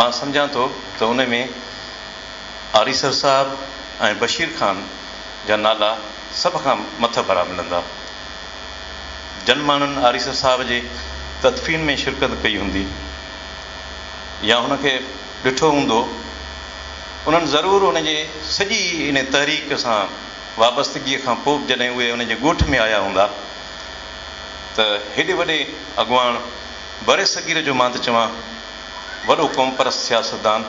مان سمجهان ٿو ته ان ۾ آريسر صاحب ۽ بشير خان جا نالا سڀ کان مٿڀرا ملندا. جن ماڻهن آريسر صاحب جي تدفين ۾ شرڪت ڪئي هوندي يا هن کي ڏٺو هوندو، انهن ضرور ان جي سڄي ان تحريڪ سان وابستگيء کان پوء به جڏهن اهي ان جي ڳوٺ ۾ آيا هوندا ته هيڏي وڏي اڳواڻ برصغير جو مان ته چوان وڏو قومپرست سياستدان،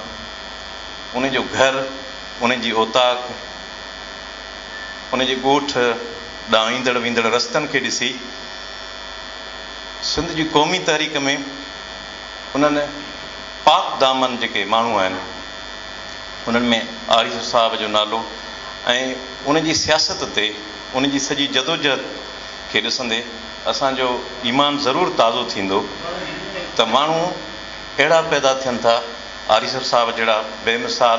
ان جو گهر، ان جي اوطاق، ان جي ڳوٺ ڏانهن ايندڙ ويندڙ رستن کي ڏسي سنڌ جي قومي تحريڪ ۾ انهن پاڪ دامن جيڪي ماڻهو آهن انهن ۾ آريسر صاحب جو نالو ۽ ان جي سياست تي ان جي سڄي جدوجهد کي ڏسندي اسان جو ايمان ضرور تازو ٿيندو ته ماڻهو اهڙا پيدا ٿين ٿا آريسر صاحب جهڙا بي مثال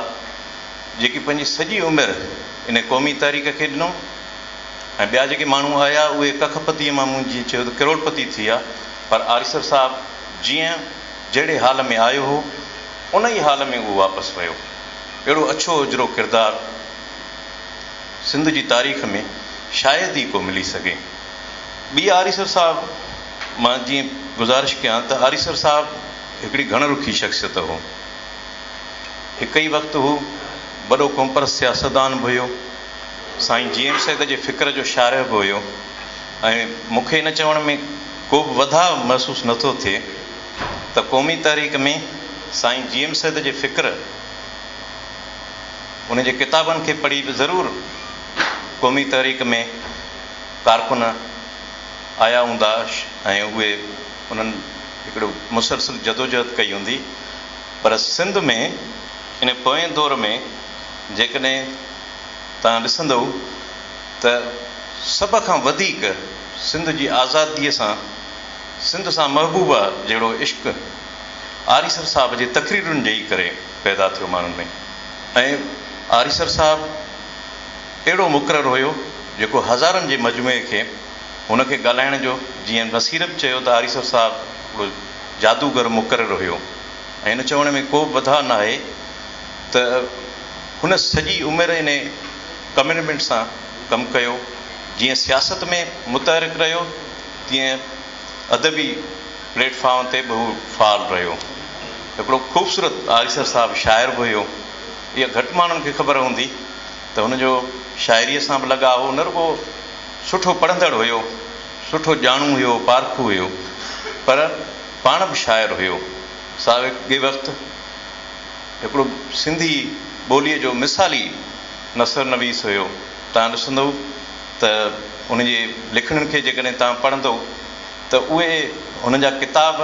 جيڪي پنهنجي سڄي عمر ان قومي تحريڪ کي ڏنو ۽ ٻيا جيڪي ماڻهو آيا اهي ڪک پتيء مان مون جيئن چيو ته ڪروڙ پتي ٿي ويا پر آريسر صاحب جيئن جهڙي حال ۾ آيو هو ان ئي حال ۾ اهو واپس ويو. اهڙو اڇو اجرو ڪردار سنڌ جي تاريخ ۾ شايد ئي ڪو ملي سگهي. ٻي آريسر صاحب مان جيئن گذارش ڪيان ته آريسر صاحب هڪڙي گهڻ رخي شخصيت هو. هڪ ئي وقت هو وڏو قومپرست سياستدان به هيو، سائين جي ايم سيد جي فڪر جو شارح به هيو ۽ مون کي ان چوڻ ۾ ڪو به وڌاء محسوس نه ٿو ٿئي ته قومي تحريڪ ۾ سائين جي ايم سيد جي فڪر، ان جي ڪتابن کي پڙهي به ضرور قومي تحريڪ ۾ ڪارڪن آيا هوندا ۽ اهي انهن هڪڙو مسلسل جدوجهد ڪئي هوندي پر سنڌ ۾ ان پوئين دور ۾ جيڪڏهن توهان ڏسندؤ ته سڀ کان وڌيڪ سنڌ جي آزاديء سان سنڌ سان محبوبه جهڙو عشق آريسر صاحب جي تقريرن جي ئي ڪري پيدا ٿيو ماڻهن ۾ ۽ آريسر صاحب اهڙو مقرر هيو جيڪو هزارن جي مجمعي کي هن کي ڳالهائڻ جو جيئن نصير به چيو ته آريسر صاحب هڪڙو جادوگر مقرر هيو ۽ ان چوڻ ۾ ڪو به وڌاء ناهي ته هن سڄي عمر ان ڪمٽمينٽ سان ڪم ڪيو جيئن سياست ۾ متحرڪ رهيو تيئن ادبي پليٽ فارم تي به هو فعال رهيو. هڪڙو خوبصورت آريسر صاحب شاعر به هيو. اها گهٽ ماڻهن کي خبر هوندي ته هن جو شاعريء سان به لڳاء هو. نه رڳو سٺو پڙهندڙ هيو، سٺو ڄاڻو هيو، پارکو هيو، پر پاڻ به شاعر هيو. ساڳئي وقت هڪڙو سنڌي ٻوليء جو مثالي نثر نويس هيو. توهان ڏسندؤ ته ان جي لکڻين کي جيڪڏهن توهان پڙهندؤ ته اهي هن جا ڪتاب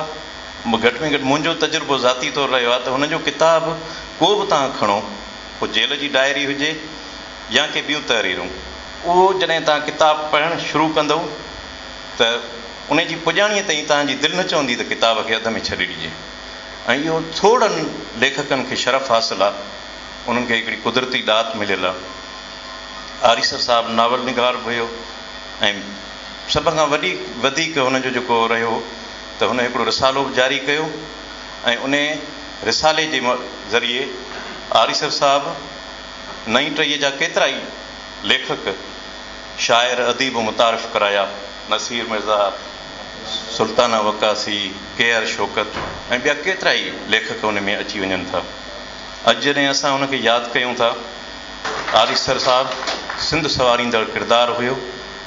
گهٽ ۾ گهٽ منهنجو تجربو ذاتي طور رهيو آهي ته هن جو ڪتاب ڪو به توهان کڻو پوء جيل جي ڊائري هجي يا ڪي ٻيون تحريرون اهو جڏهن توهان ڪتاب پڙهڻ شروع ڪندؤ ته ان جي پڄاڻيء تائين توهان جي دل نه چوندي ته ڪتاب کي اڌ ۾ ڇڏي ڏجي ۽ اهو ٿورڙن ليکڪن کي شرف حاصل آهي انهن کي هڪڙي قدرتي ڏات مليل آهي. آريسر صاحب ناول نگار به هيو ۽ سڀ کان وڏي وڌيڪ هن جو جيڪو رهيو ته هن هڪڙو رسالو به جاري ڪيو ۽ ان رسالي جي ذريعي آريسر صاحب نئين ٽهيء جا ڪيترائي ليکڪ، شاعر، اديب متعارف ڪرايا. نصير مرزا، سلطانه وقاصي، ڪي آر شوڪت ۽ ٻيا ڪيترائي ليکڪ ان ۾ اچي وڃن ٿا. اڄ جڏهن اسان هن کي ياد ڪيون ٿا. آريسر صاحب سنڌ سنواريندڙ ڪردار هيو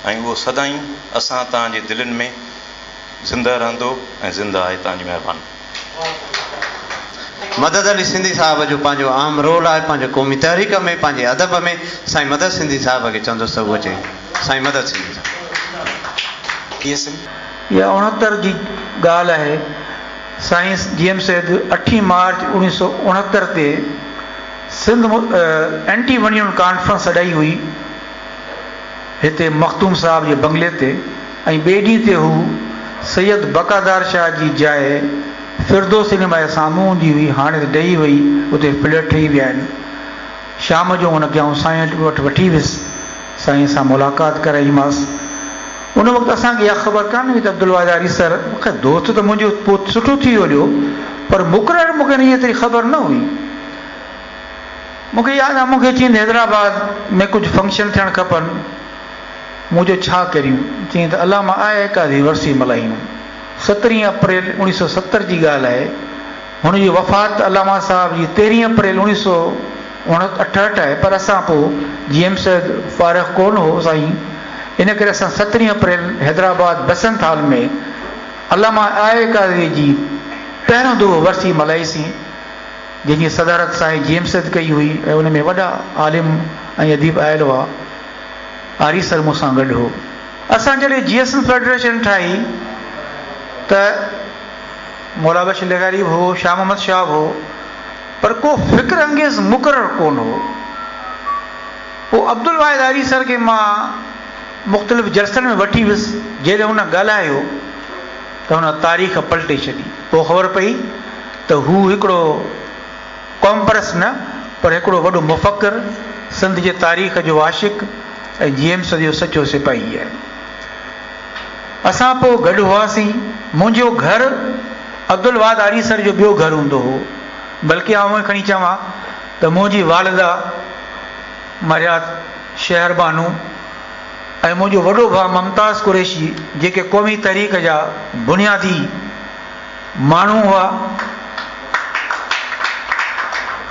۽ اهو سدائين اسان توهان جي دلين ۾ زنده رهندو ۽ زنده آهي توهان جي مهرباني. مدد علي سنڌي صاحب جو پنهنجو اهم رول آهي پنهنجي قومي تحريڪ ۾ پنهنجي ادب ۾ سائين مدد سنڌي صاحب کي چوندس ته هو اچي سائين مدد سنڌي صاحب. اها اڻهتر جي ڳالهه آهي سائين جي ايم سيد اٺين مارچ اوڻيهه سو اڻهتر تي Sindh anti one unit conference سڏائي هئي هتي مخدوم صاحب جي بنگلي تي ۽ ٻئي ڏينهن تي هو سيد بقادار شاهه جي جاء فردوس سئنيما جي سامهون هوندي هئي هاڻي ته ڊهي وئي اتي فليٽ ٺهي ويا آهن شام جو هن کي آئون سائين وٽ وٺي ويس سائين سان ملاقات ڪرائيمانس ان وقت اسان کي اها خبر ڪانه هئي ته عبدالواحد آريسر خير دوست ته منهنجو پوء سٺو ٿي ويو هليو پر مقرر مون کي ان جي ايتري خبر نه هئي. مون کي ياد آ مون کي چيائين ته حيدرآباد ۾ ڪجهه فنڪشن ٿيڻ کپن. مون چيو ڇا ڪريون؟ چيائين ته علامه آء آء قاضي ورسي ملهايون. سترهين اپريل اوڻيهه سؤ ستر جي ڳالهه آهي. هن جي وفات علامه صاحب جي تيرهين اپريل اوڻيهه سؤ اٺهٺ آهي پر اسان پوء جي ايم سيد فارغ ڪونه هو سائين ان ڪري اسان سترهين اپريل حيدرآباد بسنت هال ۾ علامه آء آء قاضي جي پهريون دفعو ورسي ملهائيسين. جنهن جي صدارت سائين جي ايم سيد ڪئي هئي ۽ ان ۾ وڏا عالم ۽ اديب آيل هئا. آريسر مون سان گڏ هو. اسان جڏهن جي ايس ايم فيڊريشن ٺاهي ته مولا بخش لغاري به هو، شاهه محمد شاهه به هو، پر ڪو فڪر انگيز مقرر ڪونه هو. پوء عبدالواحد آريسر کي مان مختلف جلسن ۾ وٺي ويس، جڏهن هن ڳالهايو ته هن تاريخ پلٽي ڇڏي. پوء خبر پئي ته هو هڪڙو قومپرست نه پر هڪڙو وڏو مفڪر، سنڌ جي تاريخ جو عاشق ۽ جي ايم سيد جو سچو سپاهي آهي. اسان پوء گڏ هئاسين. منهنجو گهر عبدالواحد آريسر جو ٻيو گهر هوندو هو. بلڪه آئون ائين کڻي چوان ته منهنجي والده مرحيات شهر بانو ۽ منهنجو وڏو ڀاء ممتاز قريشي جيڪي قومي تحريڪ جا بنيادي ماڻهو هئا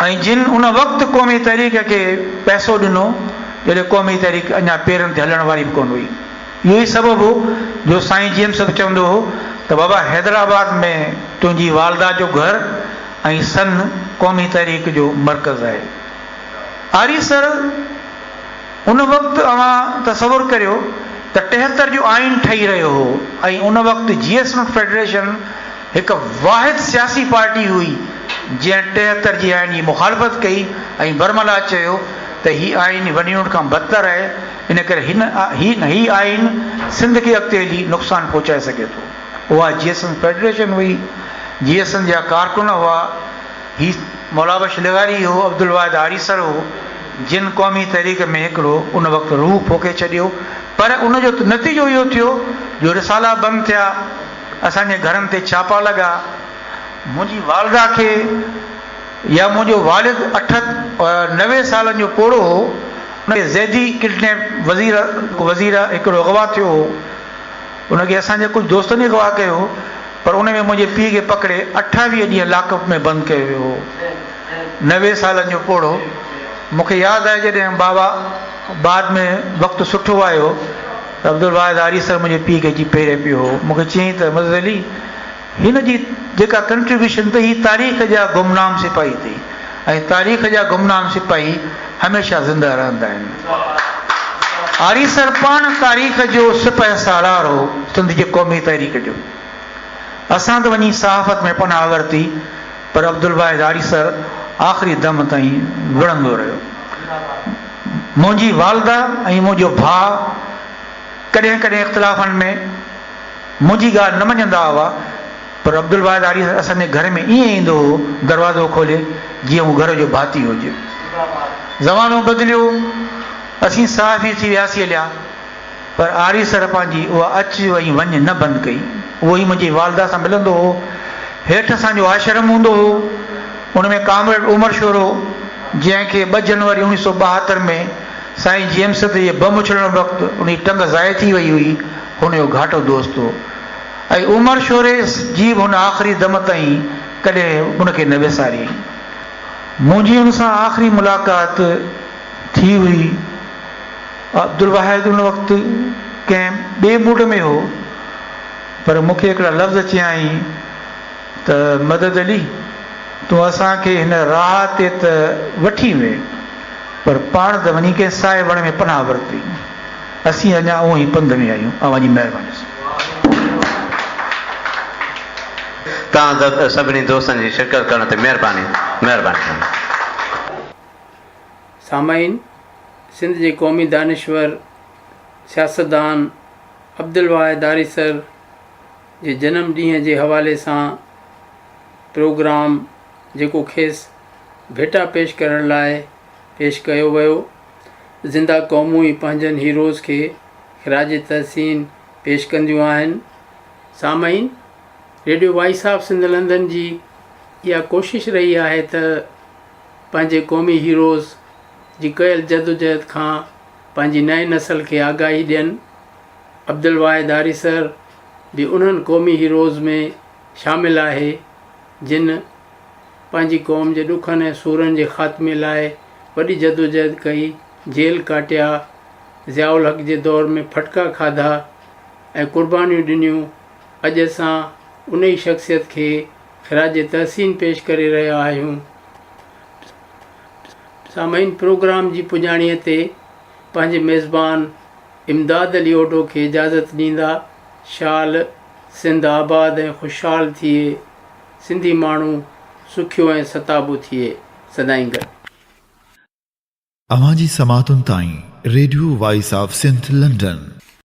۽ جن ان وقت قومي تحريڪ کي پئسو ڏنو جڏهن قومي تحريڪ اڃا پيرن تي هلڻ واري به ڪونه هئي. اهو ئي سبب هو جو سائين جي ايم سيد چوندو هو ته بابا حيدرآباد ۾ تنهنجي والده جو گهر ۽ سن قومي تحريڪ جو مرڪز آهي. آريسر ان وقت اوهان تصور ڪريو ته 73 جو آئين ٺهي رهيو هو ۽ ان وقت جيئي سنڌ فيڊريشن هڪ واحد سياسي پارٽي هئي جنهن 73 جي آئين جي مخالفت ڪئي ۽ برملا چيو ته هي آئين ون يونٽ کان بدتر آهي ان ڪري هن هي هي آئين سنڌ کي اڳتي هلي نقصان پهچائي سگهي ٿو. اها جيئي سنڌ فيڊريشن هئي، جيئي سنڌ جا ڪارڪن هئا، هي مولا بخش لغاري هو، عبدالواحد آريسر هو، جن قومي تحريڪ ۾ هڪڙو ان وقت روح ڦوڪي ڇڏيو، پر ان جو نتيجو اهو ٿيو جو رسالا بند ٿيا، اسان جي گهرن تي ڇاپا لڳا، منهنجي والده کي يا منهنجو والد اٺ 90 سالن جو پوڙهو هو، ان کي زيدي ڪڊنيپ وزير وزير هڪڙو اغوا ٿيو هو، ان کي اسان جي ڪجهه دوستن ئي اغوا ڪيو هو، پر ان ۾ منهنجي پيء کي پڪڙي 28 ڏينهن لاڪ اپ ۾ بند ڪيو ويو هو. 90 سالن جو پوڙهو. مون کي ياد آهي جڏهن بابا بعد ۾ وقت سٺو آيو ته عبدالواحد آريسر منهنجي پيء کي اچي پيرين پيو هو. مون کي چيائين ته مدد علي هن جي جيڪا ڪنٽريبيوشن ته هي تاريخ جا گمنام سپاهي اٿئي ۽ تاريخ جا گمنام سپاهي هميشه زنده رهندا آهن. آريسر پاڻ تاريخ جو سپهه سالار هو سنڌ جي قومي تحريڪ جو. اسان ته وڃي صحافت ۾ پناهه ورتي پر عبدالواحد آريسر آخري دم تائين وڙهندو رهيو. منهنجي والده ۽ منهنجو ڀاء ڪڏهن ڪڏهن اختلافن ۾. منهنجي ڳالهه نه مڃندا هئا، پر عبدالواحد آريسر اسان جي گهر ۾ ائين ايندو هو، دروازو کولي، جيئن هو گهر جو ڀاتي هجي. زمانو بدليو، اسين صحافي ٿي وياسين هليا، پر آريسر پنهنجي اها اچ ۽ وڃ نه بند ڪئي. اهو ئي منهنجي والده سان ملندو هو. هيٺ اسان جو آشرم هوندو هو، ان ۾ ڪامريڊ عمر شورو، جنهن کي 2 جنوري 1972 ۾ سائين جي ايم سيد جي بم اڇلڻ وقت ان جي ٽنگ ضايع ٿي وئي هئي، هن جو گهاٽو دوست هو ۽ عمر شوري جي به هن آخري دم تائين ڪڏهن ان کي نه وساريائين. منهنجي ان سان آخري ملاقات ٿي هئي. عبدالواحد ان وقت ڪنهن ٻئي موڊ ۾ هو، پر مون کي هڪڙا لفظ چيائين ته مدد علي تون اسان کي هن راهه تي ته وٺي وئين، پر پاڻ ته وڃي ڪنهن سائي وڻ ۾ پناهه ورتي. اسين اڃا اونهي ئي پنڌ ۾ آهيون. اوهان جي مهرباني سان. توهان سڀني دوستن جي شرڪت ڪرڻ تي مهرباني مهرباني. سامعين! سنڌ جي قومي دانشور، سياستدان عبدالواحد آريسر جي جنم ڏينهن جي حوالي سان پروگرام جيڪو کيس ڀيٽا پيش ڪرڻ لاء پيش ڪيو ويو. زنده قومون ئي پنهنجن هيروز کي خراج تحسين پيش ڪنديون آهن. سامعين! Radio voice of Sindh London جي اها ڪوشش رهي آهي ته پنهنجي قومي هيروز جي ڪيل جدوجهد کان پنهنجي نئين نسل کي آگاهي ڏين. عبدالواحد آريسر به انهن قومي هيروز ۾ شامل آهي جن پنهنجي قوم جي ڏکن ۽ سورن جي خاتمي لاء وڏي جدوجهد ڪئي، جيل ڪاٽيا، ضياء الحق جي دور ۾ ڦٽڪا کاڌا ۽ قربانيون ڏنيون، اڄ اسان انهي شخصيت کي خراج تحسين پيش ڪري رهيا آهيون. سامعين پروگرام جي پڄاڻيء تي پنهنجي ميزبان امداد علي اوڍو کي اجازت ڏيندا، شال سنڌ آباد ۽ خوشحال ٿئي. سنڌي ماڻهو سکيو ۽ ستابو ٿئي. سدائين گڏ. اوهان جي سماعتن تائين radio voice of Sindh London.